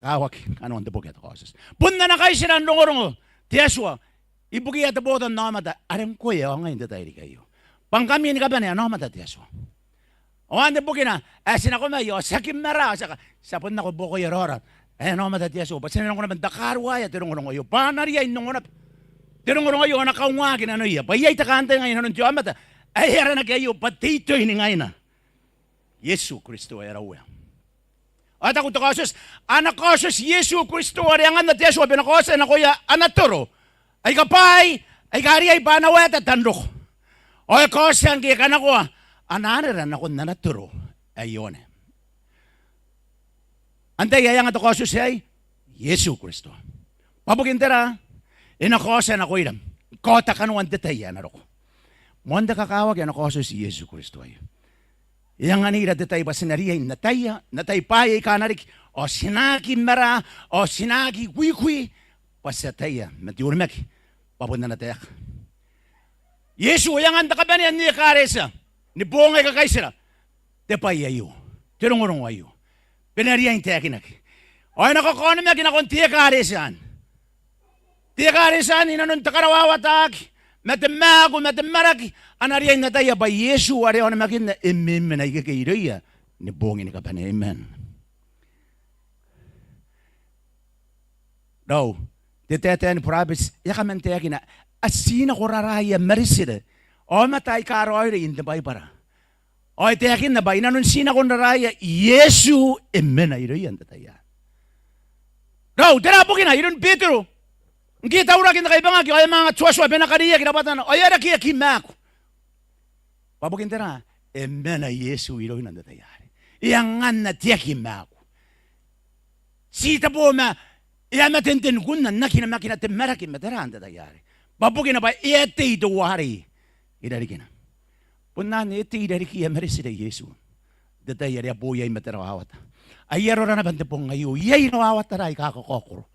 Kakawaki kanoan te boki ae te Kaotioti. Bon ana kaitira n rongorongo te Atua ibukiia te botannaomata are ngkoe ao ngai n te tairiki aio. Bwa ngkami ni kabane ana aomata te Atua. Ao anne bukina ae ti nako mai ao ti aki mara, ao ti a ka, ti a bon nako buakoia raora ae ana aomata te Atua bwa ti na nako naba n takaruaea te rongorongo aio, bwa a na riai n ongo naba te rongorongo aio, a na kaungaaki nanoia, bwa iai te kantaninga i nanon te aomata ae aranaki aio bwa te Itoiningaina, Iesu Kristo ae ara Uea. Ao e taku te Kaotioti, a na kaotioti Iesu Kristo are anganna te Atua bwa e na kaotia nakoia ana toro aika bwaai aika riai bwa a na waeta tan roko. Ao e kaotia ngke e kanakoa ana anera nakon ana toro ae Ioane. Antai ae anga te kaotioti aei? Iesu Kristo. Bwa bukin tera? E na kaotia nakoira kaota kanoan te tai ae na roko. Moan te kakawaki ana kaotioti Iesu Kristo aio. E anganira te tai bwa ti na riai n ataia, n atai bwaai aika a na riki, ao ti na aki mara, ao ti na aki kuikui, bwa ti ataia ma te onimaki bwa bon ana taeka. Iesu e angan te kabanea n ekaretia ni boong aika kaitira te bwai aio, te rongorongo aio, bwa e na riai n taekinaki. Ao e na kakaonimaki nakon te ekaretia anne. Te ekaretia anne i nanon te karawawataki ma te maaku ma te maraki, a na riai n ataia bwa Iesu are a onimakinna e memena ikekei irouia ni boong ni kabane. Amen. Raou, te taetae ni burabeti e a kaman taekina, a tii nako raraia Maritire aomata aika raoiroi n te Baibara. Ao e taekinna bwa i nanon tii nakon raraia Iesu e mena irouia n te tai anne. Raou, tera bukina? Iroun Betero, ngke e tauraki n te kaibangaki ao e a manga tuatua bwa e na kariaiaki rabwatana ao e a reke aki maaku. Bwa bukin tera? E mena Iesu irouna n te tai arei. E anganna te aki maaku. Ti tabo ma e a matenten kunna n aki namakina te maraki ma tera n te tai arei. Bwa bukina bwa e a tei teuarei i rarikina. Bon anne e tei i rarikiia Maritire Iesu n te tai are a bo iai ma te rawawata. Ai arora naba n te bong aio, iai rawawatara aika kakaokoro.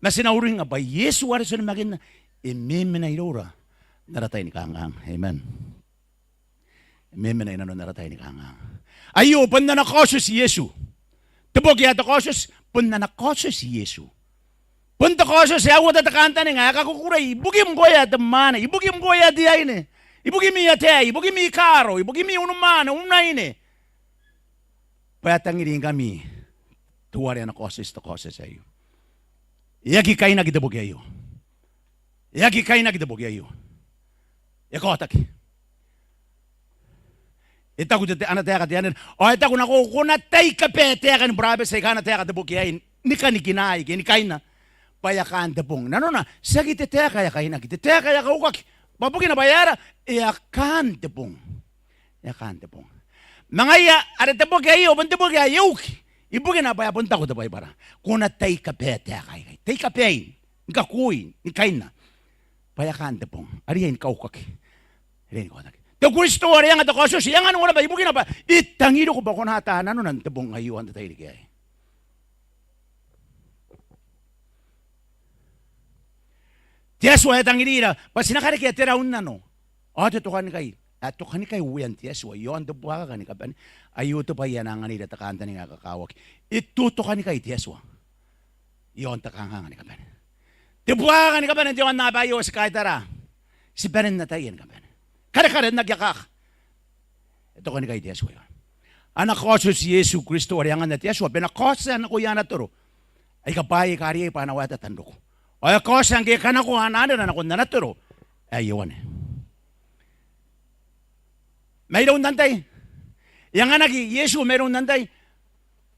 Ma ti na uringa bwa Iesu are ti onimakinna e memena iroura n ara tai ni kanganga. Amen. E memena i nanon ara tai ni kanganga. Aio bon ana kaotioti Iesu. Te boki ae te Kaotioti bon ana kaotioti Iesu. Bon te kaotioti ae uota te kantaninga ae kakukurei ibukim ngkoe ae te mwaane, ibukim ngkoe ae te aine, ibukimi ataei, ibukimi kaaro, ibukimi unimwaane, unaine. Bwa e tangiringkami teuare ana kaotioti te kaotioti aio. E aki kainaki te boki aio. E aki kainaki te boki aio. E kaotaki. E taku te, te, ana taeka te anera. Ao e taku nakoiu, ko na tai kabae taeka ni burabeti aika ana taeka te boki aei, ni kanikinaai ke ni kaina. Bwa e a kaan te bong. Nanona, tiaki te taeka ae kainaki, te taeka ae kaukaki. Bwa bukina bwa e aera? E a kaan te bong. E a kaan te bong. Ma ngaia are te boki aio bon te boki ae uki. Ibukina bwa e a bon taku te Baibara, ko na tai kabae taeka aikai. Tai kabaei, ni kakui, ni kaina. Bwa e a kaan te bong. A riai ni kaukaki. A riai ni kaotaki. Te Kristo are e anga te kaotioti e anga n uana bwa ibukina bwa e tangiriko bwa ko na ata nanona n te bong aio ao n te tairiki aei. Te Atua e tangirira bwa ti na karekea te raunnano ao te tokanikai. A tokanikai uean te Atua i aon te buakaka ni kabane. Aio te bwai ae na anganira te kantaninga ae kakawaki. E totokanikai te Atua i aon te kanganga ni kabane. Te buakaka ni kabane n te aonnaba aio ti kaitara, ti bane n ataia ni kabane. Karekare n aki akaka. E tokanikai te Atua i aona. Ana kaotioti Iesu Kristo are e anganna te Atua bwa e na kaotia nakoia ana toro aika bwaai aika riai bwa a na waeta tan roko. Ao e kaotia ngke e kanakoa ana anera nakon ana toro ae Ioane. Mairoun antai? E anganaki Iesu mairoun antai?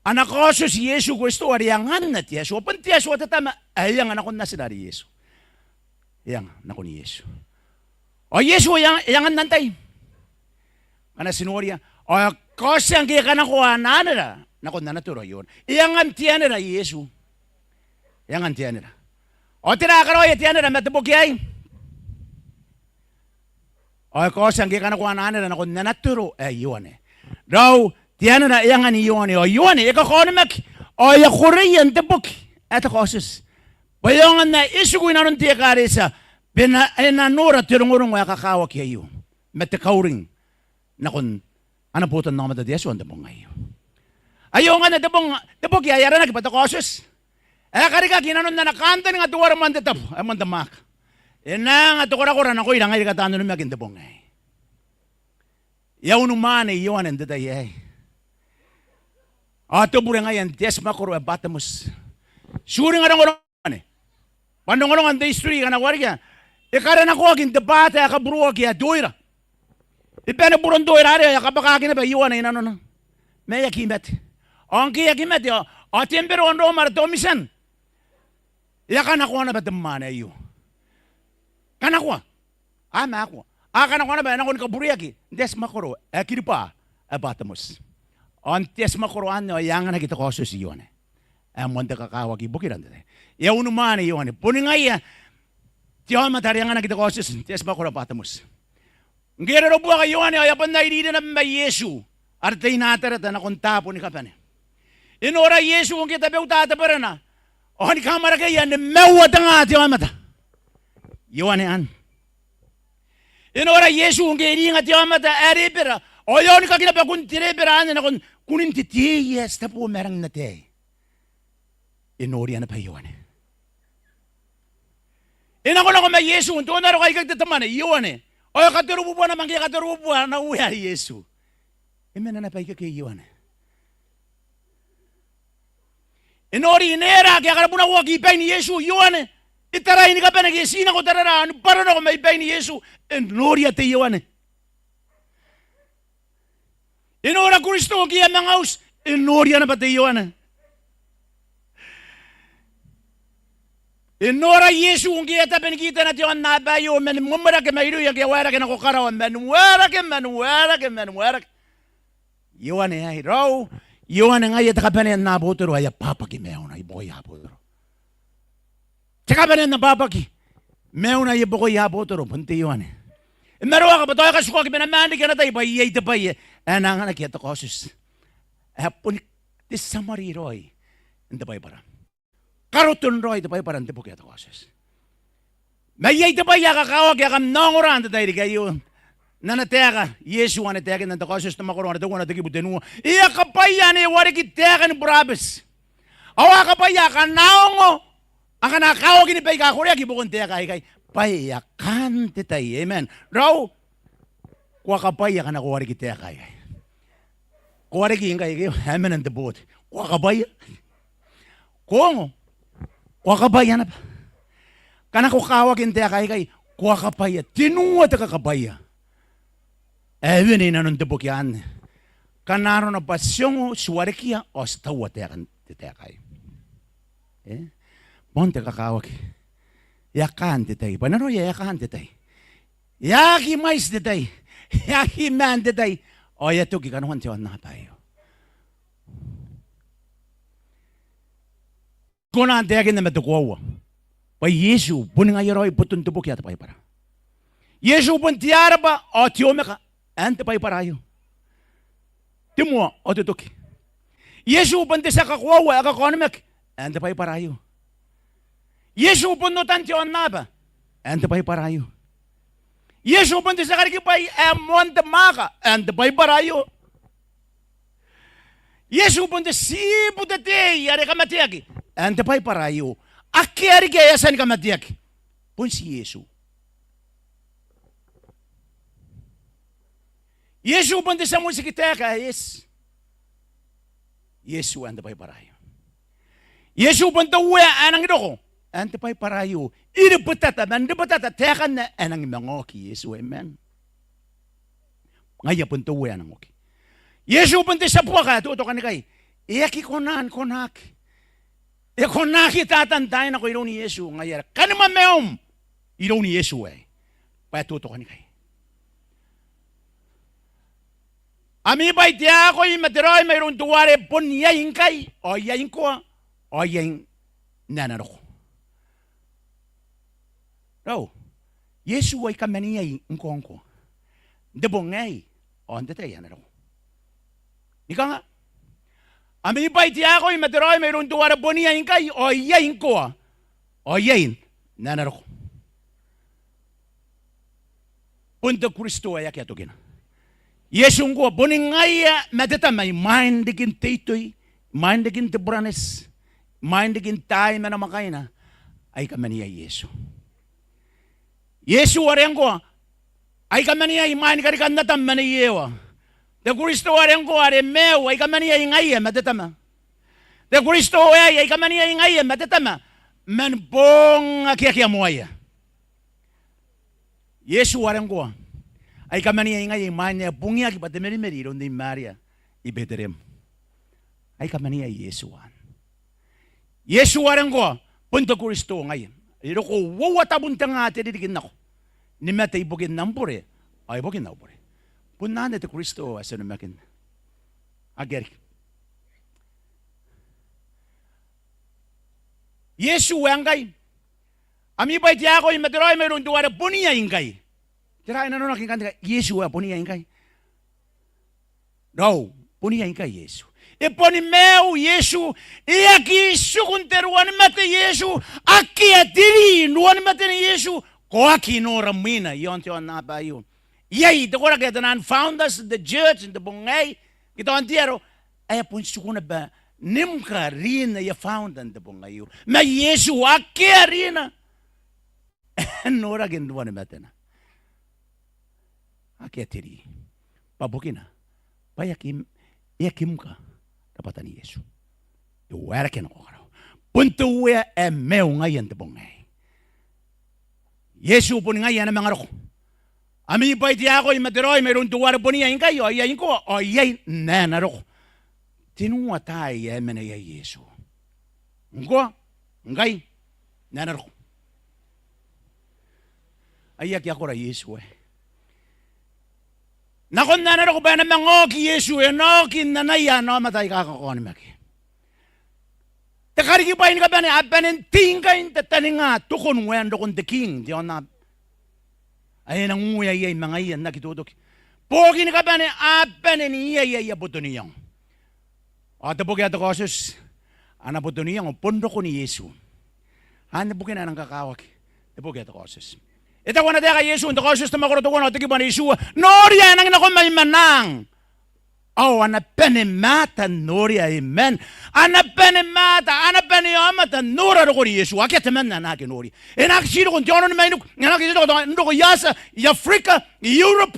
Ana kaotioti Iesu Kristo are e anganna te Atua. Bon te Atua te Tama ae e anga nakon Natina are Iesu. E anga nakon Iesu. Ao Iesu e anga, e angan antai? Ngkana ti noria, ao e kaotia ngke e kanakoa ana anera nakon ana toro ae Ioane. E angan te anera Iesu. E angan te anera. Ao tera ae karaoia te anera ma te boki aei? Ao e kaotia ngke e kanakoa ana anera nakon ana toro ae Ioane. Raou, te anera e angan Ioane, ao Ioane e kakaonimaki ao e a koreia n te boki ae te Kaotioti bwa e aonga n ae e tiku i nanon te ekaretia bwa e na, e na nora te rongorongo ae kakawaki aio ma te kauring nakon ana botannaomata te Atua n te bong aio. Aio ngkanne te bong, te boki ae aranaki bwa te Kaotioti ae karikaki i nanon ana kantaninga teuare moan te tabo ae moan te mwaaka. E na anga te korakora nakoira ngaira aika taan onimaki n te bong aei. E a unimwaane Ioane n te tai aei. Ao te bure ngaia n te atimwakoro ae Batemoti. Ti uringa rongorongo anne bwa n rongorongon te history aika a na wareka, e karenakoaki n te bwaata ae kaburoaki ae te oira. E bane buron te oira arei ao e a kabwakaki naba Ioane i nanona. Ma e aki mate. Ao ngke e aki mate ao, ao te emperor n Rom are Domitian e a kanakoa naba te mwaane aio. Kanakoa. A maakoa. A kanakoa naba, e nako ni kabureaki n te atimwakoro ae Kiribati ae Batemoti. Ao n te atimwakoro anne ao e a anganaki te Kaotioti Ioane ae moan te kakawaki ibukira n te tai. E a unimwaane Ioane. Boni ngaia te aomata are e anganaki te Kaotioti n te atimwakoro ae Batemoti. Ngke e rorobuaka Ioane ao e a bon airire naba ma Iesu are te I-Natareta nakon taabo ni kabane. E nora Iesu ngke e tabe uta te berena ao ni kamwarakeia nimaua te nga te aomata. Ioane anne. E nora Iesu ngke e ringa te aomata ae rebera ao e a onikaki naba kun te rebera anne nakon kunin te tei ae ti tabo ma rangi n ataei. E noria naba Ioane. E nakonako ma Iesu n te onnaroka ikekei te temanna Ioane. Ao e katorobubua naba ngke e katorobubua ana Uea Iesu. E mena naba ikekei Ioane. E nori Nera ake a karabunakoaki i bain Iesu Ioane. E tarai ni kabane ke e ti nako tarara ao ni bwaro nako mai bain Iesu. E noria te Ioane. E nora Kristo ngke e a manga uti, e noria naba te Ioane. E nora Iesu ngke e a tabe ni kitana te aonnaba aio, mani mwemwerake mairouia ngke e a waerake nako karawa, mani waerake, mani waerake, mani waerake. Ioane aei, raou, Ioane ngaia te kabanea n abotoro ae e abwabwaki maiuna i buakoia abotoro. Te kabanea n abwabwaki maiuna i buakoia abotoro bon te Ioane. E maroaka bwa tao e katukaki ma e na maan riki ana tai bwa iai te bwai ae e na anganaki ae te Kaotioti. Ae boni te summary raoi n te Baibara. Karoton raoi te Baibara n te boki ae te Kaotioti. Ma iai te bwai ae kakawaki ae kam na ongora n te tairiki aio. N ana taeka Iesu anne, taekinna n te Kaotioti, te mwakoro are teuana, te kibu tenua. E a kabwaia ane e wareki taeka ni burabeti. Ao a kabwaia akana ongo, akana kawakin baika a koreaki i buakon taeka aikai, bwa e a kaan te tai. Amen. Raou, ko a kabwaia akana ko wareki taeka aikai. Ko wareki ngkai, ke e mena n te booti. Ko a kabwaia. Ko ongo, ko a kabwaia naba. Akana ko kawaki n taeka aikai, ko a kabwaia. Tenua te kakabwaia ae wene i nanon te boki anne. Akana arona bwa ti ongo, ti warekia, ao ti taua taekan te taeka aio. E? Bon te kakawaki. E a kaan te tai. Bwa e na raoiroi ae e a kaan te tai. E aki mwaiti te tai. E aki maan te tai. Ao e a toki kanoan te aonnaba aio. Ti kona n taekinna ma te koaua bwa Iesu boni ngaia raoi boton te boki ae te Baibara. Iesu bon te Arab'a ao te Omeka ae n te Baibara aio. Te moa ao te toki. Iesu bon te tia kakoaua ae kakaonimaki ae n te Baibara aio. Iesu bon otan te aonnaba ae n te Baibara aio. Iesu bon te tia karikibwai ae moan te mwaaka ae n te Baibara aio. Iesu bon te tiibu te tei are kamateaki ae n te Baibara aio. Akea riki ae e a tia ni kamateaki, bon ti Iesu. Iesu bon te tia motiki taeka ae eti. Iesu ae n te Baibara aio. Iesu bon te Uea ae nangi roko ae n te Baibara aio. I ribetata, ma n ribetata taekan ae nangi manga oki Iesu, amen. Ngaia bon te Uea ae nangi oki. Iesu bon te tia buaka ae totokanikai. E aki kona ni konaki. E konaki Tatan n taai nako iroun Iesu, ngaia are kanimwa maium iroun Iesu aei, bwa e totokanikai. Ami bwai te akoi ma te raoi mairoun teuare bon iai ngkai, ao iai ngkoa, ao iai n ae na roko. Raou, Iesu ai kaman iai ngkoangkoa, n te bong aei, ao n te tai ae na roko. Ni kanga? Ami bwai te akoi ma te raoi mairoun teuare bon iai ngkai, ao iai ngkoa, ao iai n ae na roko. Bon te Kristo ae akea tokina. Iesu ngkoa boni ngaia ma te Tama imwain rikin te itoi, imwain rikin te buraneti, imwain rikin taai ma namwakaina, ai kaman iai Iesu. Iesu are ngkoa ai kaman iai imwain karikan Atam ma Nei Ewa. Te Kristo are ngkoa are maiu, ai kamaniai ngaia ma te Tama. Te Kristo aei, ai kamaniai ngaia ma te Tama man boong ake akea moaia. Iesu are ngkoa, ai kamaniai ngaia imwain ae bungiaki bwa te merimeri iroun Nei Maria i Betereem. Ai kamaniai Iesu anne. Iesu are ngkoa bon te Kristo ngaia. E roko uoua tabun te nga te ririki n nako ni mate ibukin am bure ao ibukin au bure. Bon anne te Kristo ae ti onimakinna. Akea riki. Iesu ae ngkai, ami bwai te akoi ma te raoi mairoun teuare bon iai ngkai. Tera ae nanonaki ngkanne? Iesu ae bon iai ngkai. Raou, bon iai ngkai Iesu. E boni maiu Iesu, e aki tiku n te ruanimate Iesu, akea te ri n ruanimaten Iesu, ko aki nora mwina i aon te aonnaba aio. Iai te koraki ae te naan founders n te church n te bong aei, ke tao n te aro, ae bon tiku naba ni mka rin aia founder n te bong aio. Ma Iesu akea rina ae noraki n ruanimatena. Akea te ri. Bwa bukina bwa e aki, e aki mka rabwatan Iesu. E waerake nako karawa. Bon te Uea ae maiu ngaia n te bong aei. Iesu boni ngaia ae na manga roko. Ami bwai te akoi ma te raoi mairoun teuare bon iai ngkai ao iai ngkoa ao iai n ae na roko. Tenua taai ae mena iai Iesu. Ngkoa, ngkai, n ae na roko. Ai aki akora Iesu aei. Nakon ae na roko bwa e na manga oki Iesu, e na oki n anaia ana aomata aika kakaonimaki. Te karikibwai ni kabane, a bane n tei ngkai n tataninga tokon waen rokon te king n te aonnaba. Ae e nang uea iai ma ngaia n aki totoki. Booki ni kabane, a bane n iai aia boto n iango. Ao te boki ae te Kaotioti, ana boto n iango bon rokon Iesu. Anne bukina ae nang kakawaki te boki ae te Kaotioti. E taku ana taeka Iesu n te Kaotioti te mwakoro teuana ao te kibu ae itiua: Noria, e nangi nako mai manaang. Ao ana bane mata n noria, amen. Ana bane mata, ana bane aomata n nora rokon Iesu. Akea temanna ae na aki noria. E na aki tii roko n te aono ni mainiku, e na aki tii roko n roko i Atia, i Aberika, i Europe.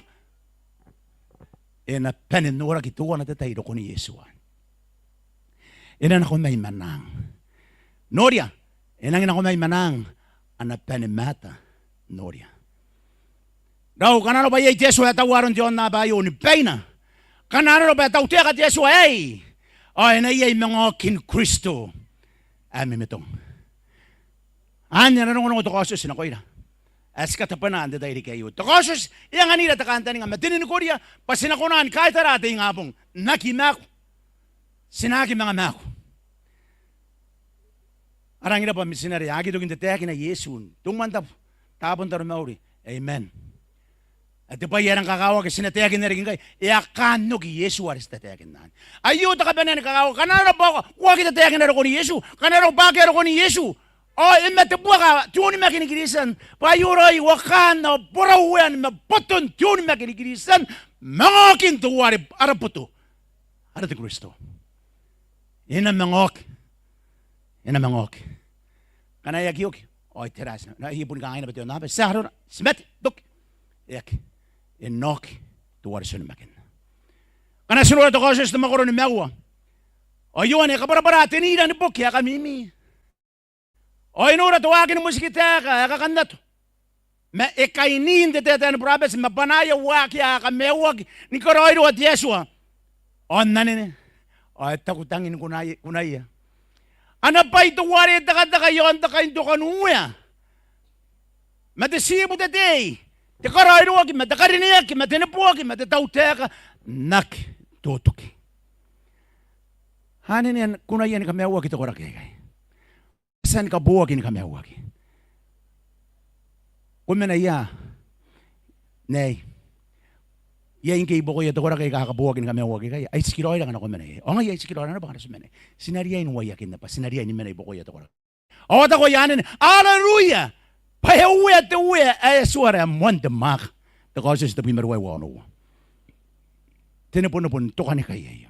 E na bane n noraki teuana te tai rokon Iesu anne. E na nako mai manaang. Noria, e nangi nako mai manaang, ana bane mata n noria. Raou, ngkana arona bwa iai te Atua ae tau aron te aonnaba aio ni baina, ngkana arona bwa e tautaeka te Atua aei, ao e na iai manga okin Kristo ae mimitong. Anne ana rongorongo te Kaotioti nakoira ae ti katabwanaa n te tairiki aio. Te Kaotioti e anganira te kantaninga ma te ninikoria bwa ti na kona ni kaitara te ingabong n aki maaku. Ti na aki manga maaku. A rangi n rabwa mitinare ae aki toki n tataekina Iesu n te umwantabu, taabo n taromauri. Amen. Ao te bwai ae rang kakawaki ti na taekinna riki ngkai, e a kaan oki Iesu are ti tataekinna anne. Aio te kabanea ni kakawaki. Ngkana arona bwa ko aki tataekina rokon Iesu, ngkana arona bwa akea rokon Iesu, ao e mate buaka te onimaki ni Kristian. Bwa aio raoi uakaan ao borauean ma boton te onimaki ni Kristian, manga okin teuare ara boto, ara te Kristo. E na manga oki. E na manga oki. Ngkana e aki oki, ao e tera? Ti na, e boni kangai naba te aonnaba, ti a arona, ti mate, toki. E aki. E na oki teuare ti onimakinna. Ngkana ti nora te Kaotioti te mwakoro nimaua, ao Ioane e kabwarabwara te niira ni boki ae kamimi. Ao e nora te waaki ni motikitaeka ae kakannato, ma e kaini n te taetae ni burabeti ma bwanaia waaki aika a kamaiuaki ni karaoiroa te Atua. Ao n anene, ao e taku tangin kunaia, kunaia ana bwai teuare e tekateka i aon te kaintokanuea, ma te tibu te tei, te karaoiroaki, ma te karineaki, ma te neboaki, ma te tautaeka n aki totoki. Anene kunaia ni kamaiuaki te koraki aikai. A tia ni kabooaki ni kamaiuaki. Ko mena ia? Nei. Iai ngke i buakoia te koraki aika a kabooaki ni kamaiuaki ikai? Ai tikiraoi rake ngkana ko mena iai. Ao ngaia ai tikiraoi rake naba ngkana ti mena iai. Ti na riai n uaiakinna bwa ti na riai ni mena i buakoia te koraki. Ao a taku aia anene, Aleluia! Bwa e uea te Uea ae Atuara ae moan te mwaaka. Te Kaotioti tebwi ma ruaiwa onoua. Te nebonebo n tokanikai aio.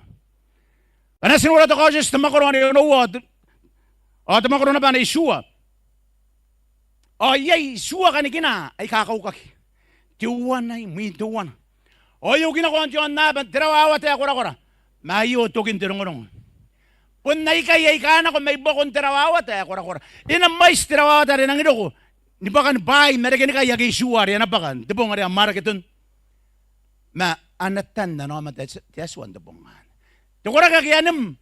Ngkana ti nora te Kaotioti te mwakoro ae onoua, ao te mwakoro naba ae itiua, ao iai itiua kanikina aika kaukaki. Teuana imwin teuana. Ao e oki nako aon te aonnaba n te rawawata ae korakora. Ma aio tokin te rongorongo. Bon aikai aika nako mai buakon te rawawata ae korakora. E na mwaiti te rawawata are e nangi roko ni bwaka ni bwaai ma rekenikai ake itiua are a na bwaka n te bong are a mwareketon. Ma a na tan ana aomata te Atua n te bong anne. Te koraki ake a nem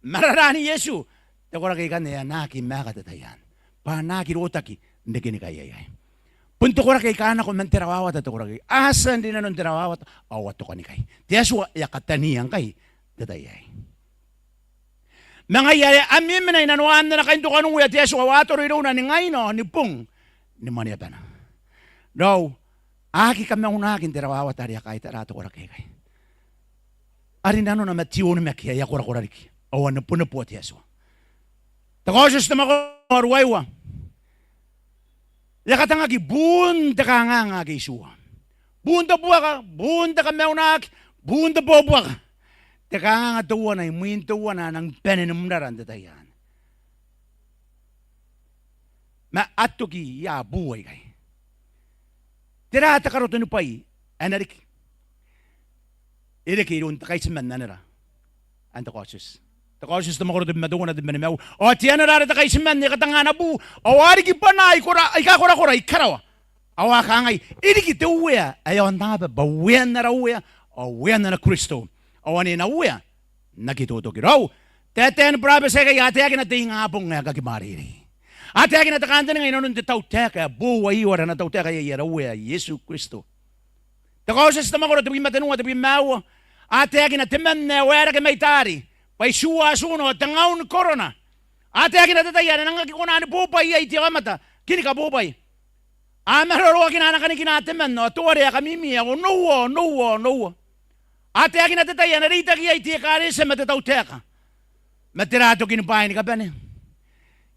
ma raran Iesu, te koraki aikanne a na aki maaka te tai anne. Bwa a na aki rotaki n rekenikai aikai. Bon te koraki aika nako man te rawawata te koraki. A tia n rinanon te rawawata ao a tokanikai. Te Atua e a katania ngkai n te tai aei. Ma ngaia are a memena i nanoan ana kaintokanuea te Atua ao a toro irouna ni ngaina ao ni bong ni maneabana. Raou, a aki kamaunaki n te rawawata are a kaitara te koraki aikai. A rinanona ma te onimaki ae a korakora riki ao a neboneboa te Atua. Te Kaotioti te mwakoro ruaiwa. E a katangaki buun te kanganga ake itiua. Buun te buaka, buun te kamaunaki, buun te bobuaka. Te kanganga teuana imwin teuana a nang bane ni mrara n te tai anne. Ma a toki ia buu aikai. Tera te karoto ni bwai ae na riki? E reke iroun te kaitiman anera. Anne te Kaotioti. Te Kaotioti te mwakoro tebwi ma teuana, tebwi ma nimaua. Ao te anera are te kaitiman e katanga ana buu, ao a riki bwanaa aika korakora i karawa. Ao a kangai, e riki te uea ae aonnaba bwa uean ara Uea ao uean ana Kristo. Ao ane e na uea n aki totoki. Raou, taetae ni burabeti aikai a taekina te ingabong ae kakimwareirei. A taekina te kantaninga i nanon te tautaeka ae boou aio are ana tautaeka iai ara Uea Iesu Kristo. Te Kaotioti te mwakoro tebwi ma teniua, tebwi ma aua. A taekina temanna ae waerake mai taari bwa itiua atuna ao tengaun korona. A taekina te tai are e nang aki kona ni bobwai iai te aomata ke ni kabobwai. A maroroakina ana kanikina temanna ao teuare a kamimi ae onoua, onoua, onoua. A taekina te tai ae na reitaki iai te ekaretia ma te tautaeka. Ma tera tokin bwaai ni kabane?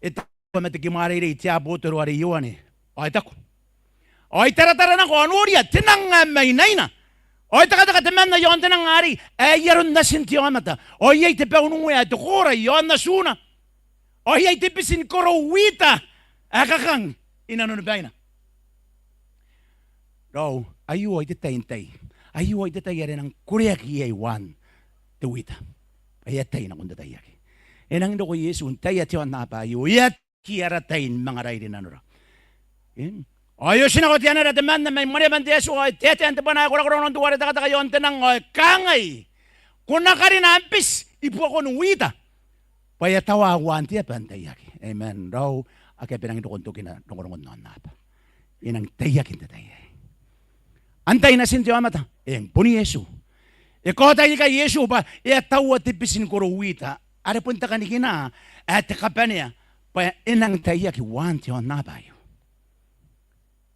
E taua ma te kimwareirei te abotoro are Ioane ao e taku, ao I taratara nako ao noria te nang ae mainaina. Ao e tekateka temanna i aon te nang arei ae ai aron natin te aomata. Ao iai te bau n uea ae te koora i aon atuna. Ao iai te biti ni korou wita ae kakang i nanoni baina. Raou, aio ai te tai n tai. Aio ai te tai are e nang koreaki iai uaan te wita. Ae e a tai nakon te tai ake e nang roko Iesu n taia te aonnaba aio. E a aki ara tai ni manga rairi nanora. Ao e oti nako te anera temanna mai maneaban te Atua ao e taetae n te bwana ae korakora onon teuare tekateka i aon te nang ao e kangai, ko na karina am biti i buakoni wita. Bwa e a tawa uaan te aba n taiaki. Amen. Raou, akea bwa e nangi roko n tokina rongorongon aonnaba. E nang taiaki n te tai aei. Antai natin te aomata? Eng, bon Iesu. E kaota ikai Iesu bwa e a taua te biti ni korou wita are bon te kanikina ae te kabanea bwa e nang taiaki uaan te aonnaba aio.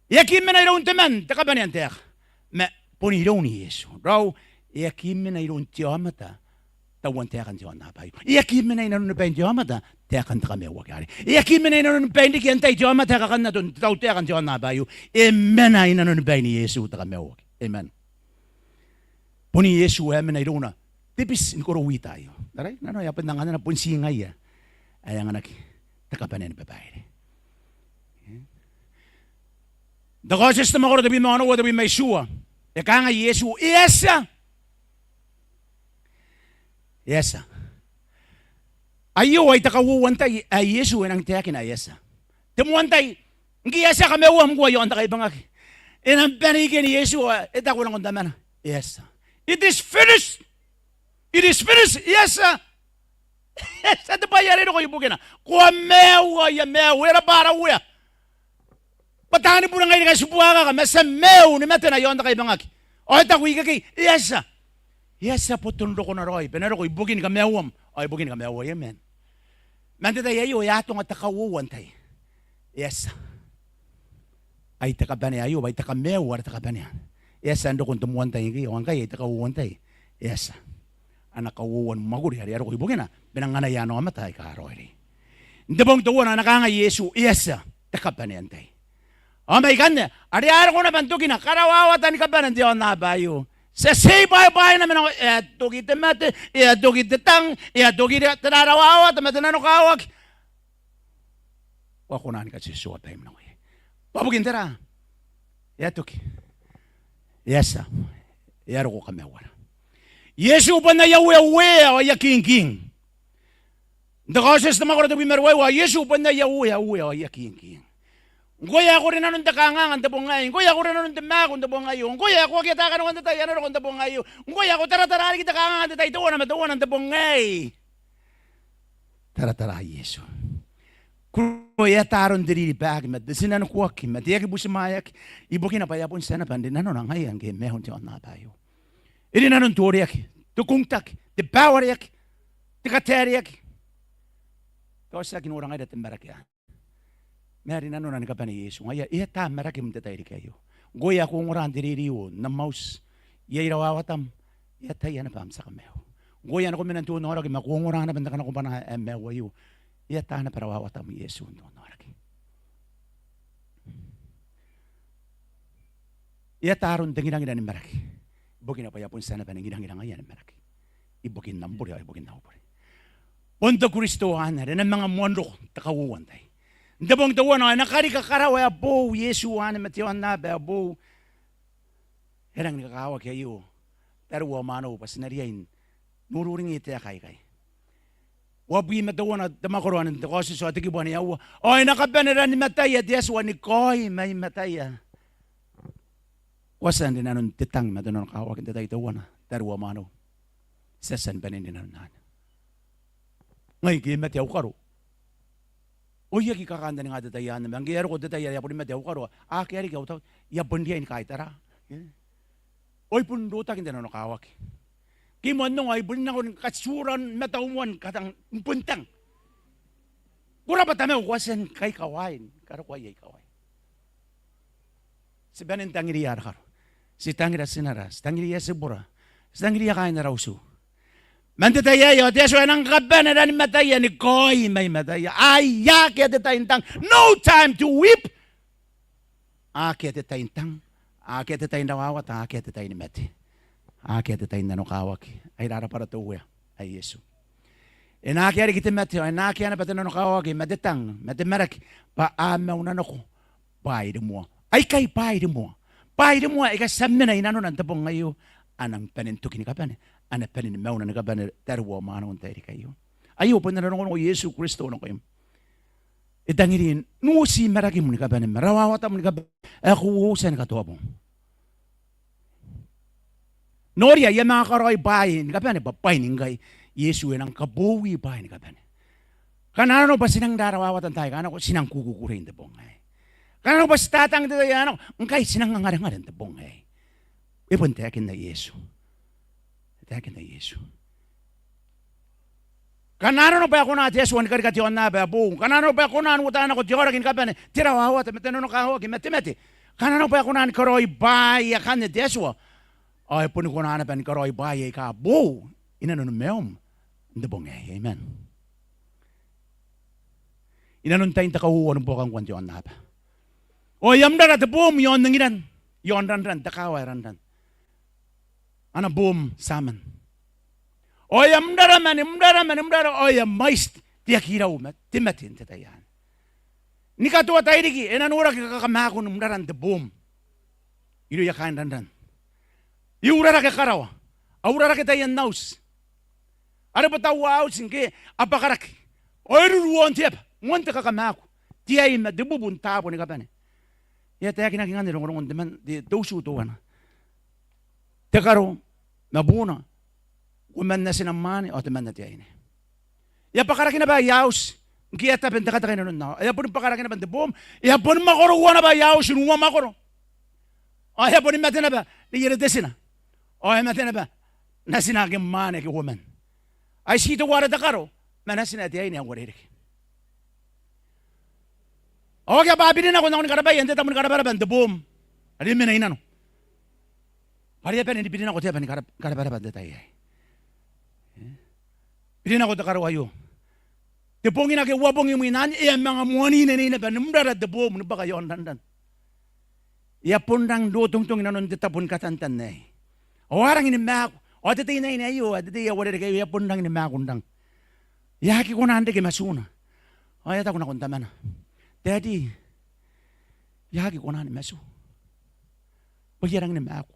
E aki mena iroun te man te kabanea n taeka, ma bon iroun Iesu. Raou, e aki mena iroun te aomata tauan taekan te aonnaba aio. E aki mena i nanoni bain te aomata taekan te kamaiuaki arei. E aki mena i nanoni bain riki antai te aomata ae kakannato n te tautaeka n te aonnaba aio. E mena i nanoni bain Iesu te kamaiuaki. Amen. Bon Iesu ae mena irouna te biti ni korou wita aio. Arai, nanona e a bon anganna bon ti ngaia ae anganaki te kabanea ni babaire. N te Kaotioti te mwakoro tebwi ma onoua, tebwi ma itiua, e kangai Iesu, e a tia. E a tia. Aio ai te kauoua n tai ae Iesu e nang taekina e a tia. Te moan tai, ngke e a tia kamaiuam ngkoa i aon te kaibangaki. E nang bane ikeni Iesu ao e taku nakon Tamana, e a tia. It is finished. It is finished. E a tia. E a tia te bwai are e roko ibukina. Ko a maiu ao I a maiu. E rabwa ara Uea. Bwa taani bure ngaira ngkai ti buakaka ma ti a maiu ni matena i aon te kaibangaki. Ao e taku ikekei, e a tia. E a tia boton rokona raoi bwa e na roko ibukin kamaiuam ao ibukin kamaiuai. Amen. Ma n te tai aio e a atonga te kauoua n tai. E a tia. Ai te kabanea aio bwa ai te kamaiu are te kabanea. E a tia n roko n te moan tai ngkai, ao ngkai ai te kauoua n tai. E a tia. Ana kauoua ni mwakuri are e a roko ibukina bwa e nang anaia ana aomata aika raoiroi. N te bong teuana e na kangai Iesu, e a tia te kabanea n tai. Ao mai ikanne are a roko naba n tokina karawawata ni kabane n te aonnaba aio. Ti a tei bwaibwaina ma nako, e a toki te mate, e a toki te tang, e a toki te rarawawata ma te nanokawaki. Ao a kona ni katiotiua baim nako iai. Bwa bukin tera? E a toki. E a tia. e a roko kamaiuara. Iesu bon aia Uea uea ao aia King king. N te Kaotioti te mwakoro tebwi ma ruaiwa, Iesu bon aia Uea uea ao aia King king. Ngkoe ae ko rinanon te kanganga n te bong aei. Ngkoe ae ko rinanon te maaku n te bong aio. Ngkoe ae ko aki ataa kanoan te tai ae na roko n te bong aio. Ngkoe ae ko taratara riki te kanganga n te tai teuana ma teuana n te bong aei. Taratara Iesu. Kuro e ata aron te riribaaki ma te tinanikuaki ma te aki butimwaeaki, ibukina bwa e a bon tia naba n rinanona ngaia ngke e maiu n te aonnaba aio. E rinanon te oreaki, te kungtaki, te bawareaki, te kataereaki. Tao ti aki nora ngaira te maraki anne. Ma e rinanona ni kabane Iesu. Ngaia e ata marakim n te tairiki aio. Ngkoe ae ko ongora n te rerio, n am auti, iai rawawatam, e ataia naba am tia kamaiu. Ngkoe ae ko mena n te onnaoraki ma ko ongora naba n te kanakobwanaa ae maiu aio, e ata naba rawawatam Iesu n te onnaoraki. E ata aron te ngirangira ni maraki. Ibukina bwa e a bon tia naba ni ngirangira ngaia ni maraki ibukin am bure ao ibukin au bure. Bon te Kristo anne are e na manga moan roko n te kauoua n tai. N te bong teuana ao e na karika karawa ae boou Iesu anne ma te aonnaba ae boou. E rangi ni kakawaki aio, tariu ao mwaneu, bwa ti na riai n ururingi te aeka aikai. Uabwi ma teuana te mwakoro anne n te Kaotioti ao te kibu ae aua. Ao e na kabane rannimataia te Atua ni kaoi mai mataia. Ko a tia n rinanon te tang ma te nanokawaki n te tai teuana, tariu ao mwaneu? Ti a tia ni bane n rinanon anne. Ngai ngke e mate au karo, ao I aki kakantaninga te tai anne, ma ngke e a roko te tai are e a boni mate au karo, akea riki au tautaeka, I a bon riai ni kaitara. Ao I bon rotaki n te nanokawaki. Ngke I moan ongo ao I boni nako ni katiura matau moa ni katang, ni bon tang. Ko rabwa tamau, ko a tia ni kaikawaai ni karokoa aia ikawai. Ti bane n tangiria ara karo. Ti tangira tinara, ti tangiria tibura, ti tangiria kaain ara utu. Man te tai aei ao te Atua e nang kabane rannimataia ni kaoi mai mataia. Ai akea te tai n tang. No time to weep. Akea te tai n tang, akea te tai n rawawata, akea te tai ni mate, akea te tai n nanokawaki. Ai rarabwa ara te Uea ae Iesu. E na akea riki te mate, ao e na akea naba te nanokawaki ma te tang ma te maraki, bwa a mauna nako bwaai rimoa. Aikai bwaai rimoa. Bwaai rimoa aika ti a mena i nanona n te bong aio, a nang bane n toki ni kabane, a na bane ni mauna ni kabane, tariu ao mwaneu, n te tairiki aio. Aio bon ana rongorongo Iesu Kristo nakoim. E tangiri n uti marakim ni kabane ma rawawatam ni kabane ae ko uoutia ni katoa bong. Noria, I a manga karaoi bwaai ni kabane bwa bwaai ni ngkai. Iesu e nang kaboui bwaai ni kabane. Ngkana arona bwa ti nang rarawawata n taai aika nako, ti nang kukukurei n te bong aei. Ngkana arona bwa ti tatang n te tai ae nako, ngkai ti nang angarengare n te bong aei. E bon taekinna Iesu. E taekinna Iesu. Ngkana arona bwa e kona te Atua ni karika te aonnaba ae boou, ngkana arona bwa e kona n uota nako te aoraki ni kabane, te rawawata ma te nanokawaki ma te mate, ngkana arona bwa e kona ni karaoi bwaai akanne te Atua, ao e boni kona naba ni karaoi bwaai aika boou i nanoni maium n te bong aei. Amen. I nanon tain te kauoua ni buakangkoan te aonnaba, ao e a mrara te boom i aon angiran, i aon ranran, te kaawa ae ranran. Ana boom Tiaman. Ao e a mrara man, mrara man, mrara, ao e a mwaiti te aki rau ma te mate n te tai anne. Ni katoa tairiki e na noraki kakamaakun mraran te boom irouia kaain ranran. E urarake karawa, a urarake taian auti, a rebwetaua auti ngke a bwakaraki, ao e ruru aon te aba, moan te kakamaaku, te ai ma te bubu n taabo ni kabane. E a taekinaki ngkanne rongorongon te man, te, te utu teuana. Te karo ma buuna, uoman natina mwaane ao temanna te aine. E a bwakaraki naba aia auti ngke e a tabe n tekateka i nanon aoa. E a boni bwakaraki naba n te boom, e a boni mwakoroua naba aia auti n uamwakoro. Ao e a boni mate naba neiere te tina, ao e mate naba natina ake mwaane ake uoman. Ai ti teuare te karo ma natina te aine ae uarereke. Ao akea bwa a biri nako n nako ni karabaia n te tabo ni karabwarabwa n te boom are e mena i nano, bwa are e a bane ni biri nako te aba ni karab-, karabwarabwa n te tai aei. E? Biri nako te karo aio. Te bong ake uabong imwin anne e a manga moani nenei naba ni mrara te boom ni bwaka i aon ranran. E a bon rang n rotongitong i nanon te tabo ni katantan aei. Ao a rangi ni maaku. Ao te teinnaine aio, ao te tei ae uarereke aio, e a bon rangi ni maaku n rang. E aki kona n reke matuna. Ao e a taku nakon tamana, "Daddy, I aki kona ni matu." Bwa e a rangi ni maaku.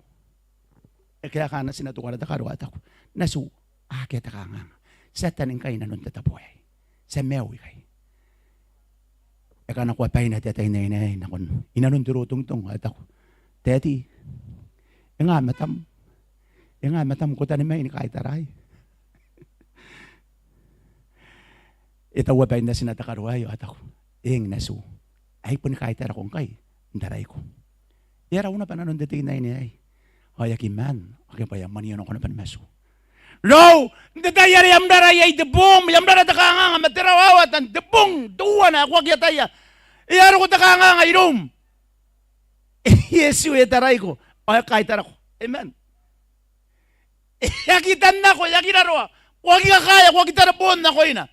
e kaeka natina te uara te karo, a taku, "Natiu, akea te kanganga. Ti a tani ngkai i nanon te tabo aei. Ti a maiu ikai." E kanakoa baina te ataeinaine aei nakon, i nanon te rotongitong, ao e taku, "Daddy, e nga matam? E nga matam, ko tani mai ni kaitaraai?" E taua bain natina te karo aei ao e taku, "Eng natiu, ae I boni kaitara nako ngkai n taraiko." E a rau naba nanon te teinnaine aei ao e aki maan, ao ke bwa e a mwanionako naba ni matu. Raou, n te tai are e a mrara iai te boom, e a mrara te kanganga ma te rawawata n te bong teuana ae ko aki ataia, e a roko te kanganga iroum. Iesu e taraiko ao e kaitarako. Amen. E aki tannako, e aki raroa. Ko aki kakaea, ko aki tareboon nakoina.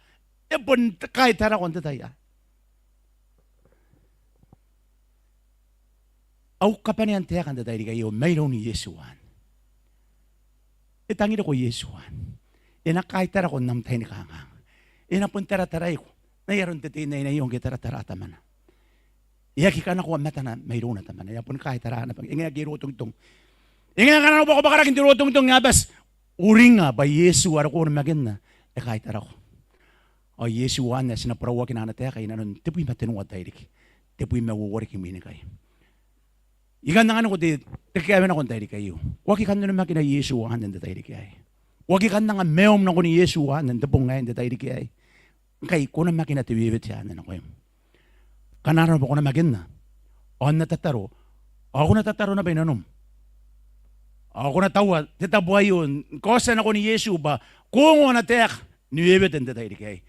E bon kaitarako n te tai aei. Au kabanea n taeka n te tairiki aio mairoun Iesu anne. E tangiriko Iesu anne. E na kaitarako n am tai ni kanganga. E na bon tarataraiko n ai aron te teinnaine aio ngke e taratara tamana. E aki kanakoa matana mairouna tamana, e a boni kaitara naba. E ngae ngke e rotongitong, e ngae ngkana e na bwakabwakaraki n te rotongitong, e a bati, uringa bwa Iesu are ko onimakinna e kaitarako. Ao Iesu anne ae ti na borauakina ana taeka i nanon tebwi ma tenua te tairiki, tebwi ma uoua riki imwin ikai. I kan anganiko te, te kawe nako n te tairiki aio. Ko aki kan onimakina Iesu anne n te tairiki aei? Ko aki kan anga maium nakon Iesu anne n te bong aei, n te tairiki aei? Ngkai ko namakina te wewete anne nakoim. Ngkana arona bwa ko namakinna, ao N na tataro, ao ko na tataro naba i nanom, ao ko na taua te tabo aio ni kaotia nakon Iesu bwa ko ongo ana taeka ni wewete n te tairiki aei.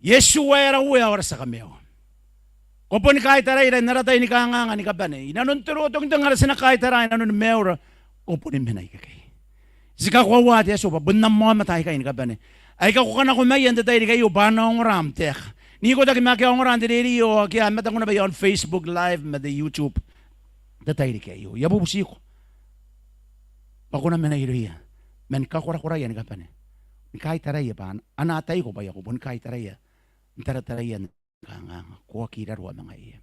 Iesu ae ara Uea ao ara tia Kamaiu, ko boni kaitaraira n ara tai ni kanganga ni kabane. I nanon te rotongitong are ti na kaitara i nanoni maiura, ko boni mena ikekei. Ti kakoaua te Atua bwa bon am aomata aikai ni kabane aika ko kanakomaia n te tairiki aio bwa a na ongora am taeka. N ikotaki ma ake a ongora n te rerio ao ake a mataku naba i aon Facebook Live ma te YouTube n te tairiki aio, I a bubutiko bwa ko na mena irouia ma ni kakorakoraia ni kabane, ni kaitaraia bwa a na ataiko bwa ko boni kaitaraia n tarataraia n kanganga, ko aki raroa ma ngaiia.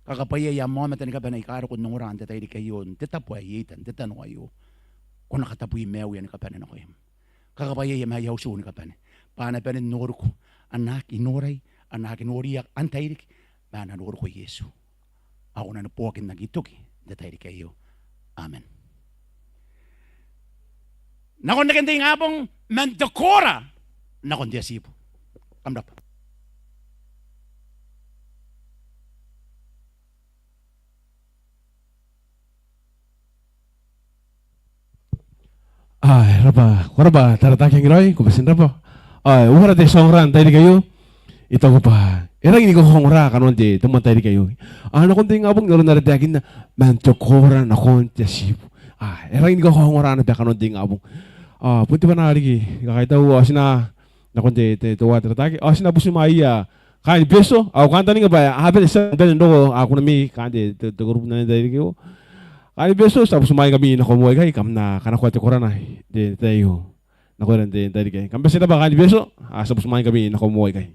Kakabwaiaia am aomata ni kabane aika a roko n ongora n te tairiki aio n te tabo ae I eta, n te tano aio. Ko na katabui maiuia ni kabane nakoim. Kakabwaiaia ma aia utu ni kabane bwa a na bane n noriko, a na aki norai, a na aki noria n tairiki, ma a na noriko Iesu. Ao ko na neboaki n aki toki n te tairiki aio. Amen. Nakon reken te ingabong man te koora nakon te atibu. Kam rabwa. Ae, rabwa, ko rabwa Tarataki Angiraoi, ko bati n rabwa. Ae, uara te tia ongora n tairiki aio? I taku bwa e rangi ni kakaongora kanoan te, te moan tairiki aio. Ae, nakon te ingabong n aron are taekinna, man te koora nakon te atibu. Ae, e rangi ni kakaongora naba kanoan te ingabong. Ae, bon te bwanaa riki ni kakaitau, ao ti na nakon te, te, teuae Tarataki. Ao ti na butimwaeia kaain Betio, ao kantaninga bwa a bane, ti a bane n roko, a kunami kaain te, te, te group n ae n tairiki aio. Kaain Betio, ti a butimwaeingkami nako moa ikai, kam na kanakoa te koora n te, te tai aio nakoira n te, n tairiki aei. Kam bati n rabwa kaain Betio, ao ti a butimwaeingkami nako moa ikai.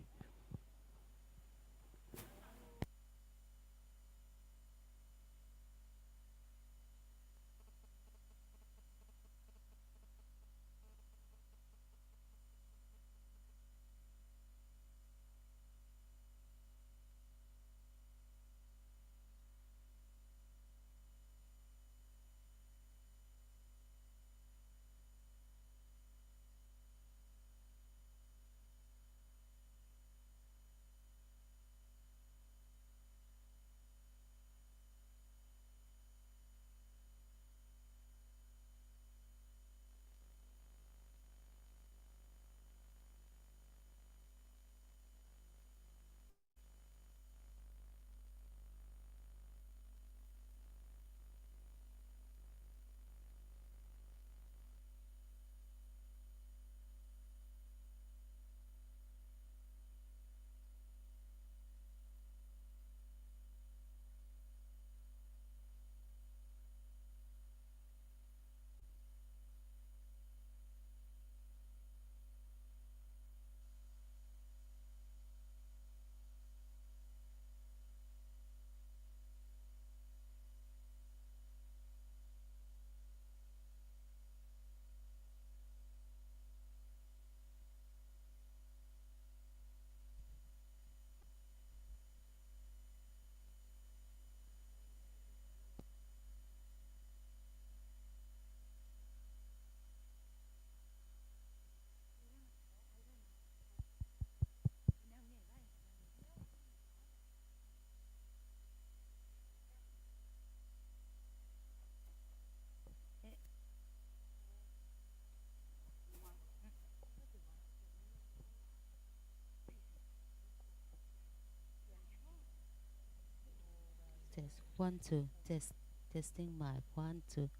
One, two. Test. Testing mic. One, two.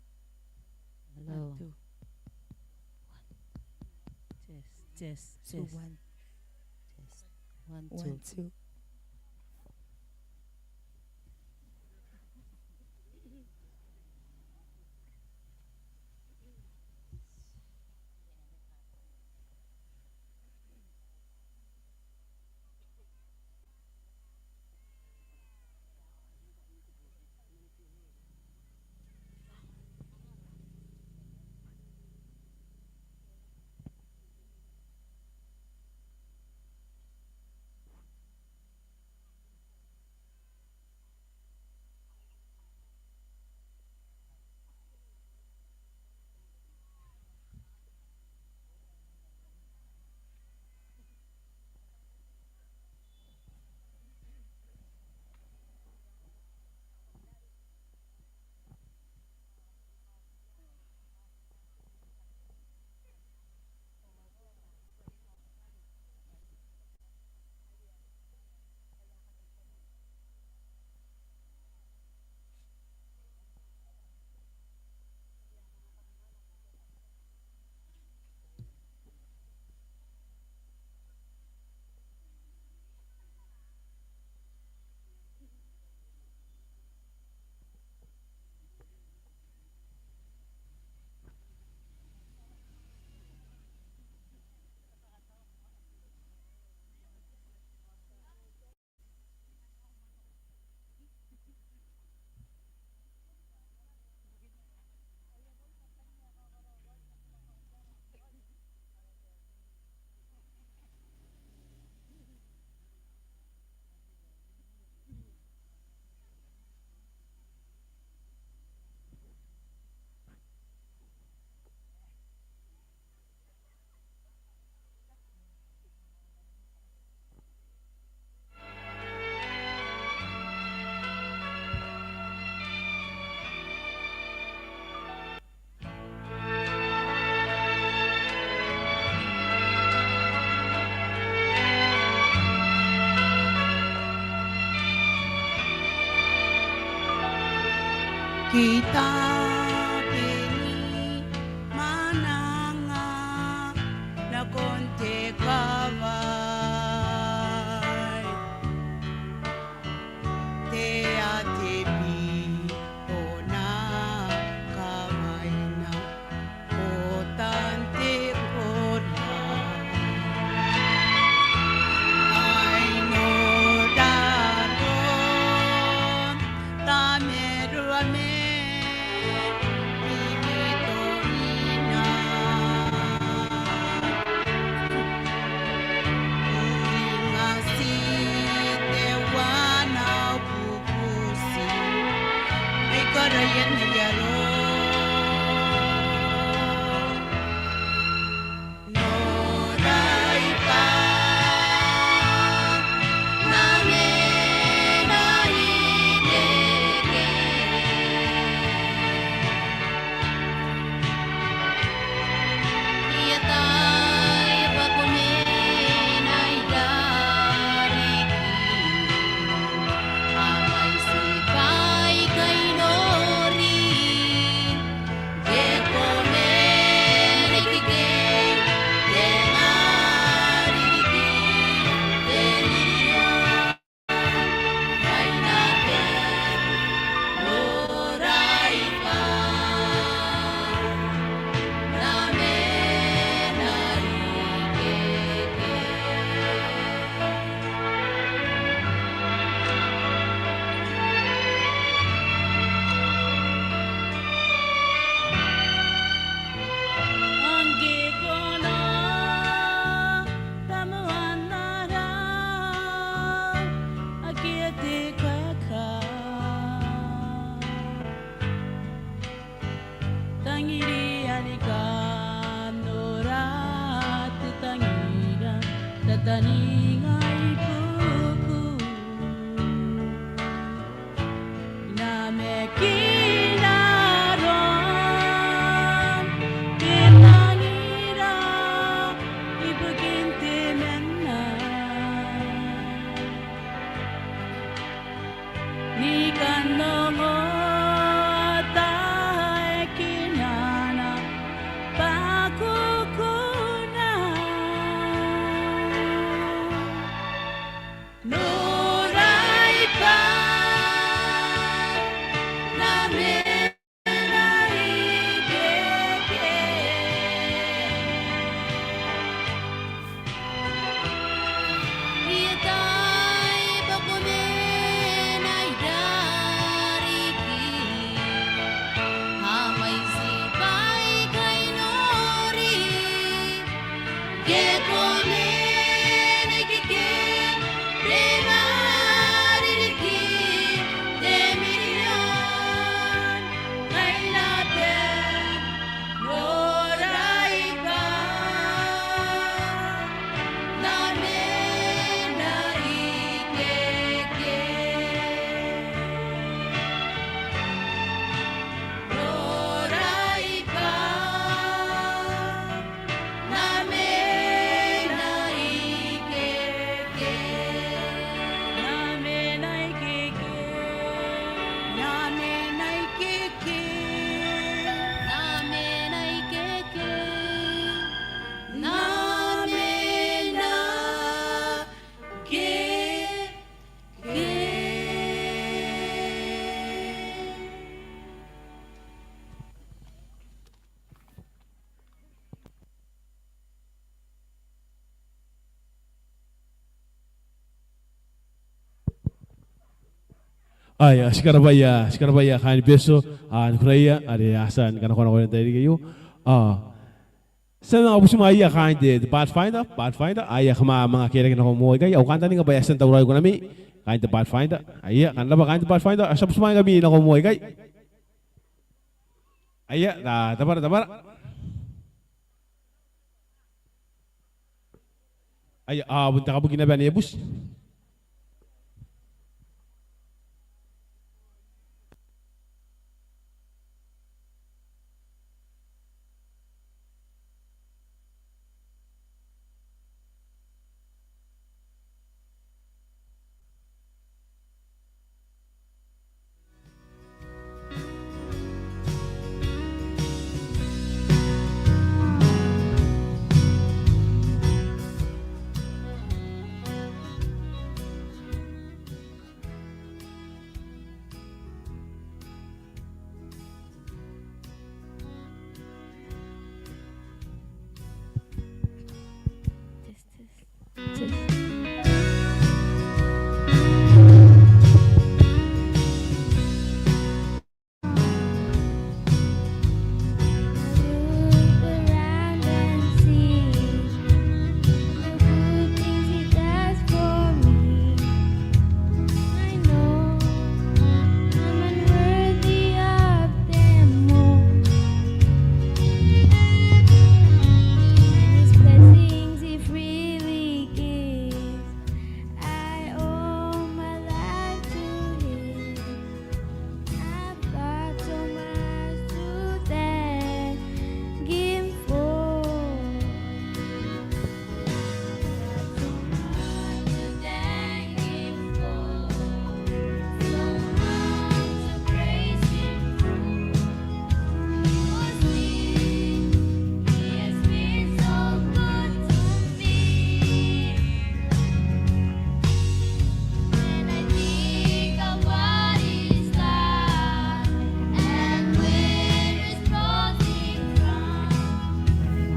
Hello. One, two. One. Test, test, test. Two, one. Test. One, two. One, two. Kita beni mananga nakon te kawai, te atebi ona kawaina otan te kora. Ai no daron tamerua me bibito ina. Uringa ti te wana kusi. Ai karaia n ai aro. Noraiba, na mena ikeke. Angke ko na tamuanara, akea te kaeka. Tangiri ae ni kanora, te tangira, tataninga ibukin. Namakina aron te tangira ibukin te mena. Ni kan Aia, ti karabwaia, ti karabwaia kaain Betio, a, ni kuraia are a tia ni kanakoa nakoira n te tairiki aio. A, ti a manga butimwaeia kaain te, te Pathfinder, Pathfinder, aia kam a manga kerake nako moa ikai, au kantaninga bwa e a tia n tauraoi kunami, kaain te Pathfinder, aia, kam rabwa kaain te Pathfinder, a, ti a butimwaeingkami nako moa ikai. Aia, ta, tabara, tabara. Aia, a, bon te kabuki naba ane e buti. Look around and see the good things he does for me. I know I'm unworthy of them all. And his blessings he freely gives. I owe my life to him. I've got so much to thank him for. Got so much to thank him for. So much to praise him for. He has been so good to me. When I think of what he's done and where he's brought me from,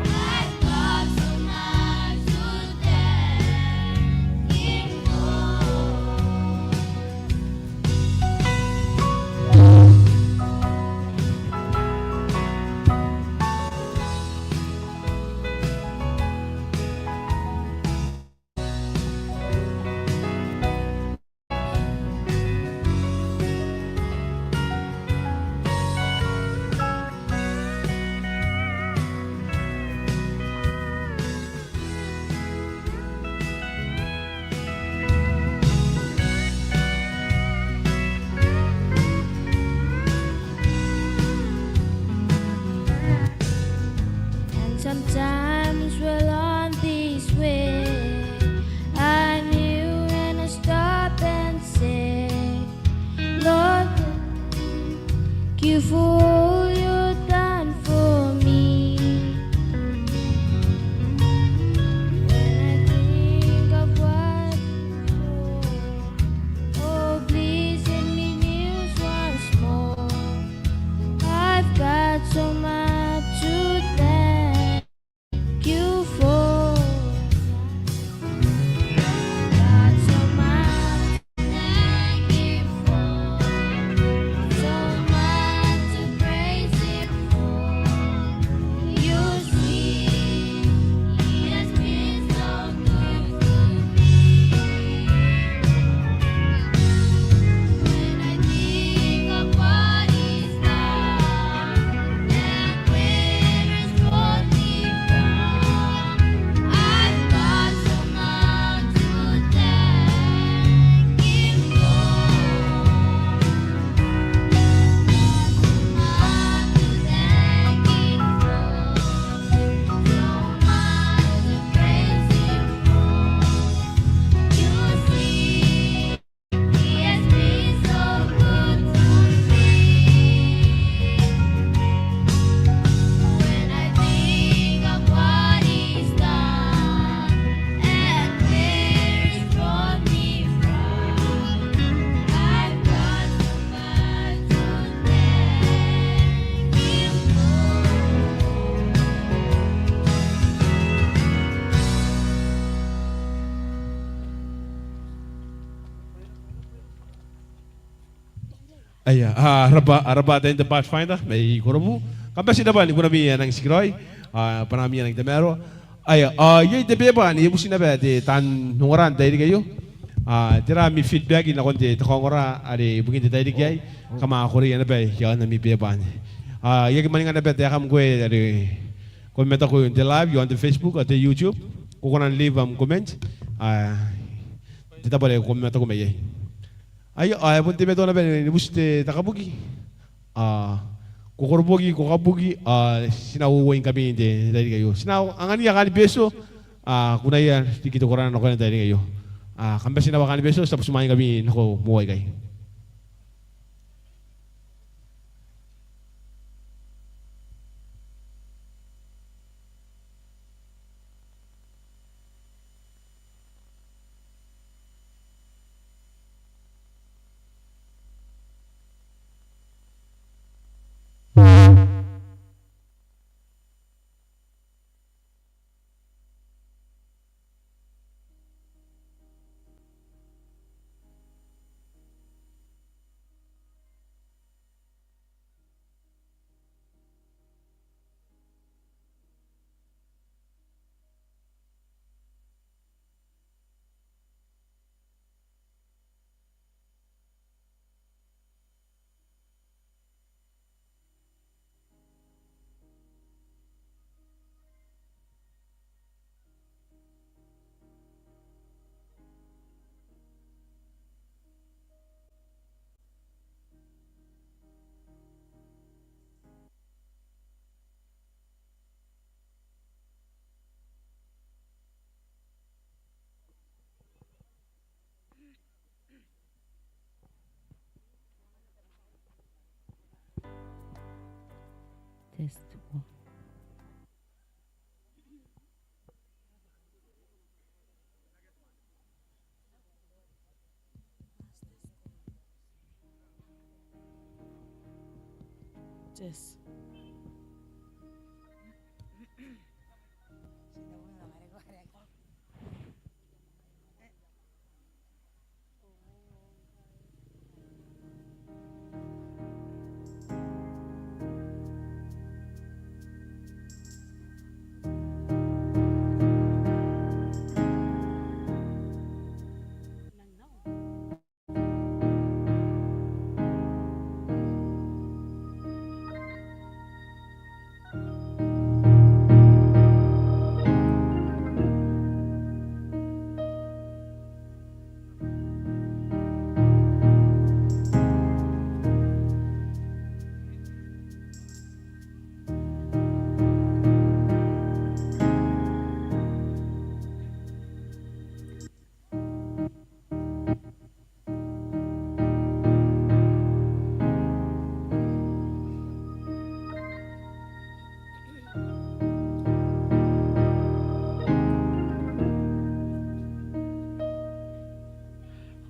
I've got so much to thank him for. And sometimes while on this way, I kneel and I stop and say, Lord, thank you for all you've done for me. When I think of what, oh, please let me kneel once more. I've got so much to thank you for. Got so much to thank him for. So much to praise him for. You see, he has been so good to me. When I think of what he's done and Aia, a, rabwa, a, rabwa tain te Pathfinder mai Korobu. Kam bati n rabwa ni kunami ae nang tikiraoi, a, bwanaami ae nang tamaroa. Aia, a, iai te beba anne, e buti naba te taan ongora n tairiki aio. A, tera ami feedback nakon te, te kaongora are ibukin te tairiki aei? Kam a koreia naba iaon ami beba anne. A, I aki mwaninga naba taekam ngkoe are ko mataku n te live iaon te Facebook ao te YouTube. Ko kona n leave am comment. A, n te tabo are ko mataku mai iai. Aia, a, e bon teimatoa naba ni buti te, te kabuki. A, ko koroboki, ko kabuki, a, ti na uouingkami n te, n te tairiki aio. Ti na angania kaain Betio, a, kunaia riki te korana nakoina n te tairiki aio. A, kam bati n rabwa kaain Betio, ti a butimwaeingkami nako moa ikai. Test one. Test.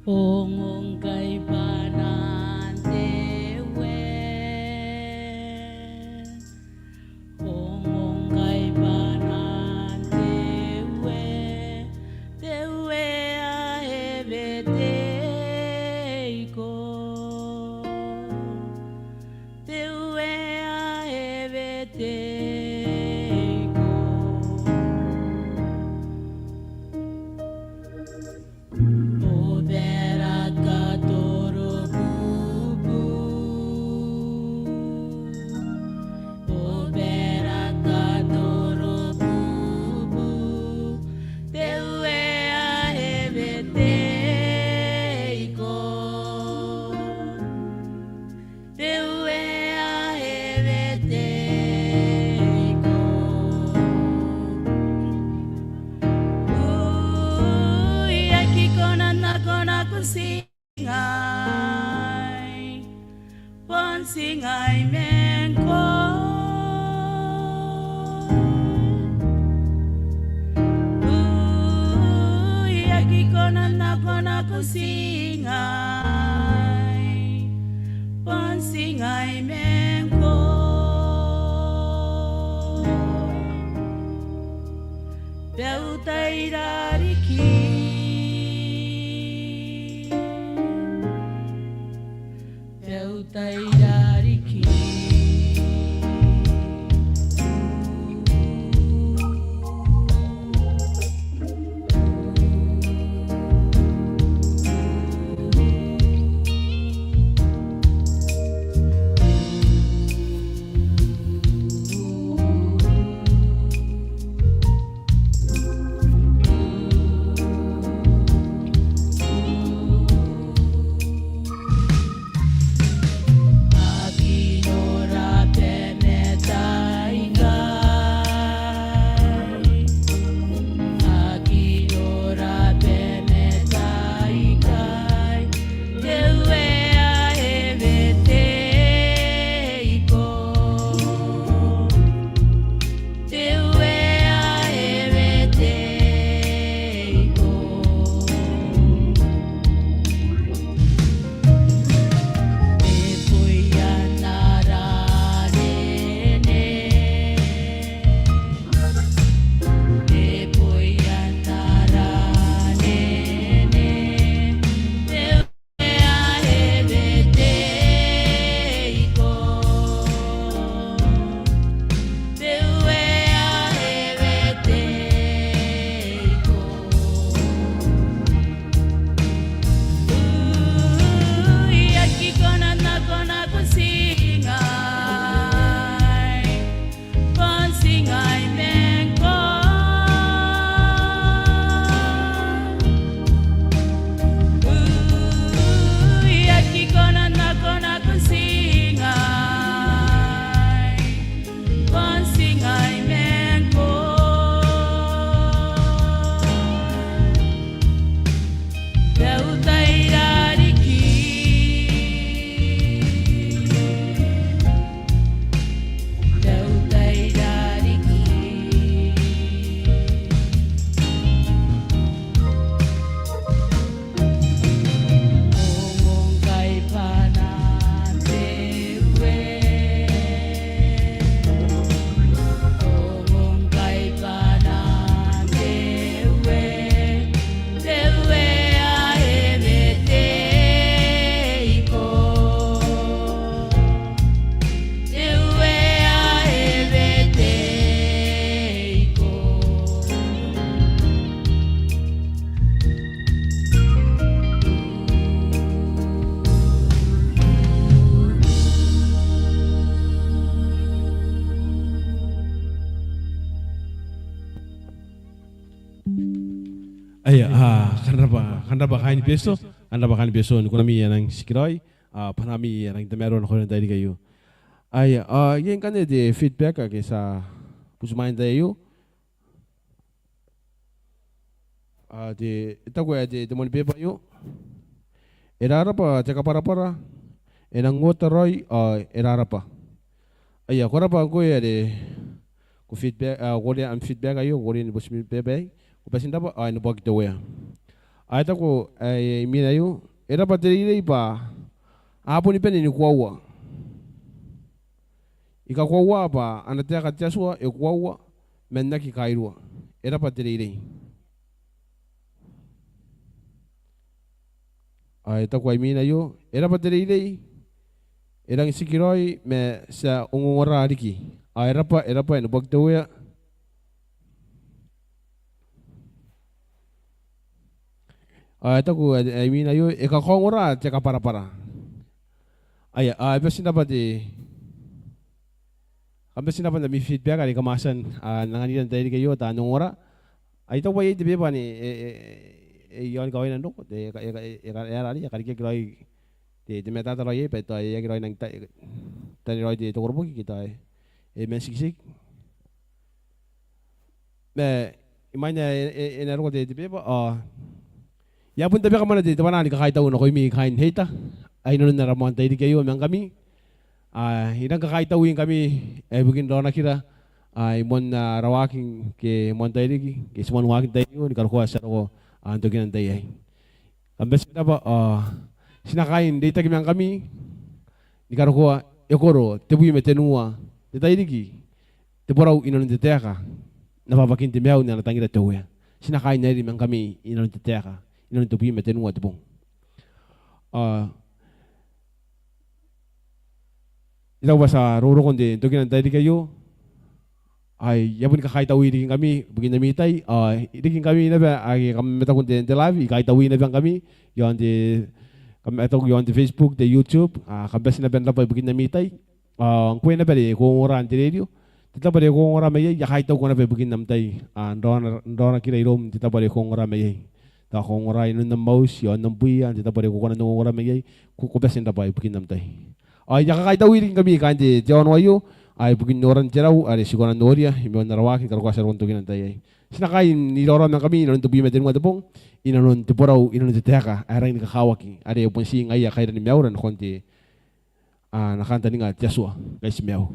Ongongkai bwanan te Uea. Ongongkai bwanan te Uea, te Uea ae weteiko. Te Uea ae weteiko. O bera katoro bubu. O bera katoro bubu. Te Uea ae weteiko. Te Uea ae weteiko. Ui, I aki kona n nako nakon ti ngai, bon ti ngai ma ngkoe. Ui, I aki kona n nako nakon ti ngai, bon ti ngai ma ngkoe. Bwa e tairariki. Bwa e Ia, a, kam rabwa, kam rabwa kaain Betio, kam rabwa kaain Betio, ni kunami ae nang tikiraoi, a, bwa nami ae nang tamaroa nakoira n te tairiki aio. Aia, a, iai ngkanne te feedback ake ti a butimwaeia n te tai aio. A, te, e taku ae te, te moan beeba aio: E rarabwa te kabwarabwara, e nang ota raoi, a, e rarabwa. Aia, ko rabwa ngkoe are ko feedback, a, ko korea am feedback aio, ko korea ni butimwaea am beeba aei, ko bati n rabwa, a, e neboaki te Uea. A, e taku ae imwina aio: E rabwa te reirei bwa a boni bane ni koaua. I kakoaua bwa ana taeka te Atua e koaua ma n aki kairua. E rabwa te reirei. A, e taku ae imwina aio: E rabwa te reirei, e rangi n tikiraoi ma ti a ongongora riki. A, e rabwa, e rabwa, e neboaki te Uea. A, e taku ae, ae imwina aio: E kakaongora te kabwarabwara. Aia, a, e bati n rabwa te, kam bati n rabwa n ami feedback are kam a tia n, a, n anganira n te tairiki aio taan ongora. Ai taku bwa iai te beeba anne, e, e, e, e, iaon kawaina n roko, te, e, e, e, e, e, e, e, e karikiaki raoi, te, te matata raoi, e, bwa tao e aki raoi nang ta, e, tane raoi te, te koroboki, ke tao e, e man tikitiki. Ma imwain ae e, e, e na roko te, te beeba, ao I a bon tabeka moa te, te bwanaa ni kakaitau nakoimi kaain Heita, ai inanon ara moan tairiki aio ma ngkami. A, I rang kakaitauingkami, e, ibukin raonakira, a, i moan, a, ara waaki ke moan tairiki, ke ti moan waaki n tai aio, ni karokoa ti a roko, a, n tokina n tai aei. Kam bati n rabwa, a, ti na kaai n reitaki ma ngkami, ni karokoa e koro tebwi ma tenua te tairiki te borau inanon te taeka n abwakin te maiu n ana tangira te Uea. Ti na kaai n airi ma ngkami inanon te taeka, inanon tebwi ma tenua te bong. A, I taku bwa ti a roroko n te, n tokina n tairiki aio. Ai, I a boni kakaitaui rikingkami ibukin ami tai, a, rikingkami naba ake kam mataku n te, n te live, I kaitaui naba ngkami, iaon te, kam mataku iaon te Facebook, te YouTube, a, kam bati naba n rabwa ibukin ami tai. A, ngkoe naba are ko ongora n te rerio, te tabo are ko ongora mai iai, I a kaitauko naba ibukin am tai, a, n raona, n raonakira iroum n te tabo are ko ongora mai iai. Tao ko ongora inanon am auti, iaon am bwia, n te tabo are ko kona n ongora mai iai, ko, ko bati n rabwa ibukin am tai. Ao I a kakaitaui rikingkami kaain te, te aono aio, a, ibukin noran te rau are ti kona n noria i moan ara waaki ni karokoa ti a roko n tokina n tai aei. Ti na kaai n iraorao ma ngkami inanon tebwi ma tenua te bong, inanon te borau, inanon te taeka ae rangi ni kakawaki, are bon ti ngaia kairan maiura nakon te, a, ana kantaninga te Atua ngkai ti maiu.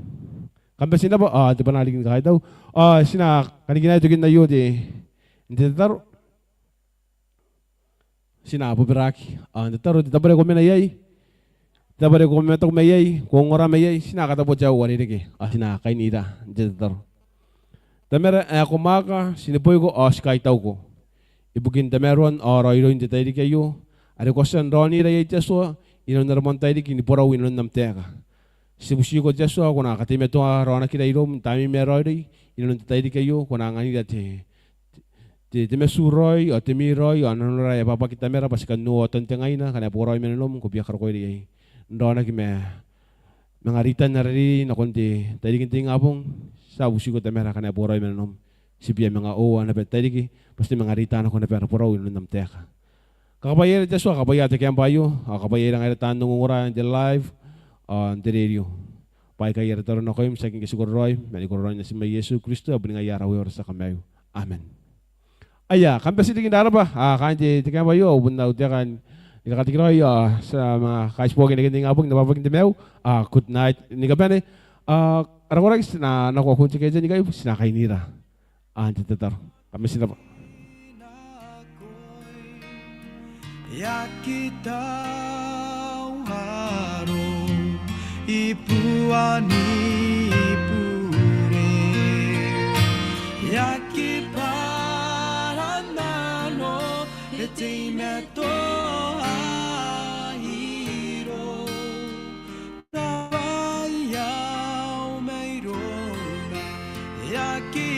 Kam bati n rabwa, a, te bwanaa riki ni kakaitau. A, ti na kanikinaea tokin aio te, n te tataro. Ti na bobaraaki, a, n te tataro, te tabo are ko mena iai, te tabo are ko mataku mai iai, ko ongora mai iai, ti na katabota au uarereke, a, ti na kainira n te tataro. Tamara ae ko mwaaka, ti neboiko ao ti kaitauko ibukin tamaroan ao raoiroin te tairiki aio, are ko a tia n raonira iai te Atua, inanon ara moan tairiki ni borau inanon am taeka. Ti butiko te Atua, ko na kateimatoa raonakira iroum n taamneim ae raoiroi, inanon te tairiki aio, ko na anganira te, te, te matu raoi, ao te mii raoi, ao nanora ae bwabwaki Tamara, bwa ti kan noora oton te ngaina, ngkana e boraoi ma nanom, ko bia karokoira iai. N raonaki ma, manga ritan ara reirei nakon te tairiki n te ingabong, ti a butiko Tamara ngkana e boraoi ma nanom, ti bia manga oa naba te tairiki, bwa ti manga rita nako naba ara borau inanon am taeka. Kakabwaiaira te Atua, kakabwaia te kaembwa aio, ao kakabwaiaira ngaira taan ongongora n te live, ao n te rerio. Bwa aikai ara tataro nakoim, tiaki ngke ti kororaoi, ma ni kororaoin Natim ae Iesu Kristo, ae boni ngaia ara Uea ao ara tia Kamaiu. Amen. Aia, kam bati n riki n rarabwa, a, kaain te, te kaembwa aio, ao bon au taeka ni kakatekeraoi, a, ti a manga kaitiboaki n reken te ingabong n abwabwakin te maiu, a, good night ni kabane, a, ara koraki ti na nako akun te kaitibo ngkai, ti na kainira n te tataro. Kam bati n rarabwa. E aki tau aro i buani bure. E aki baranano e teimatoa iro. Tabai au mairona, e aki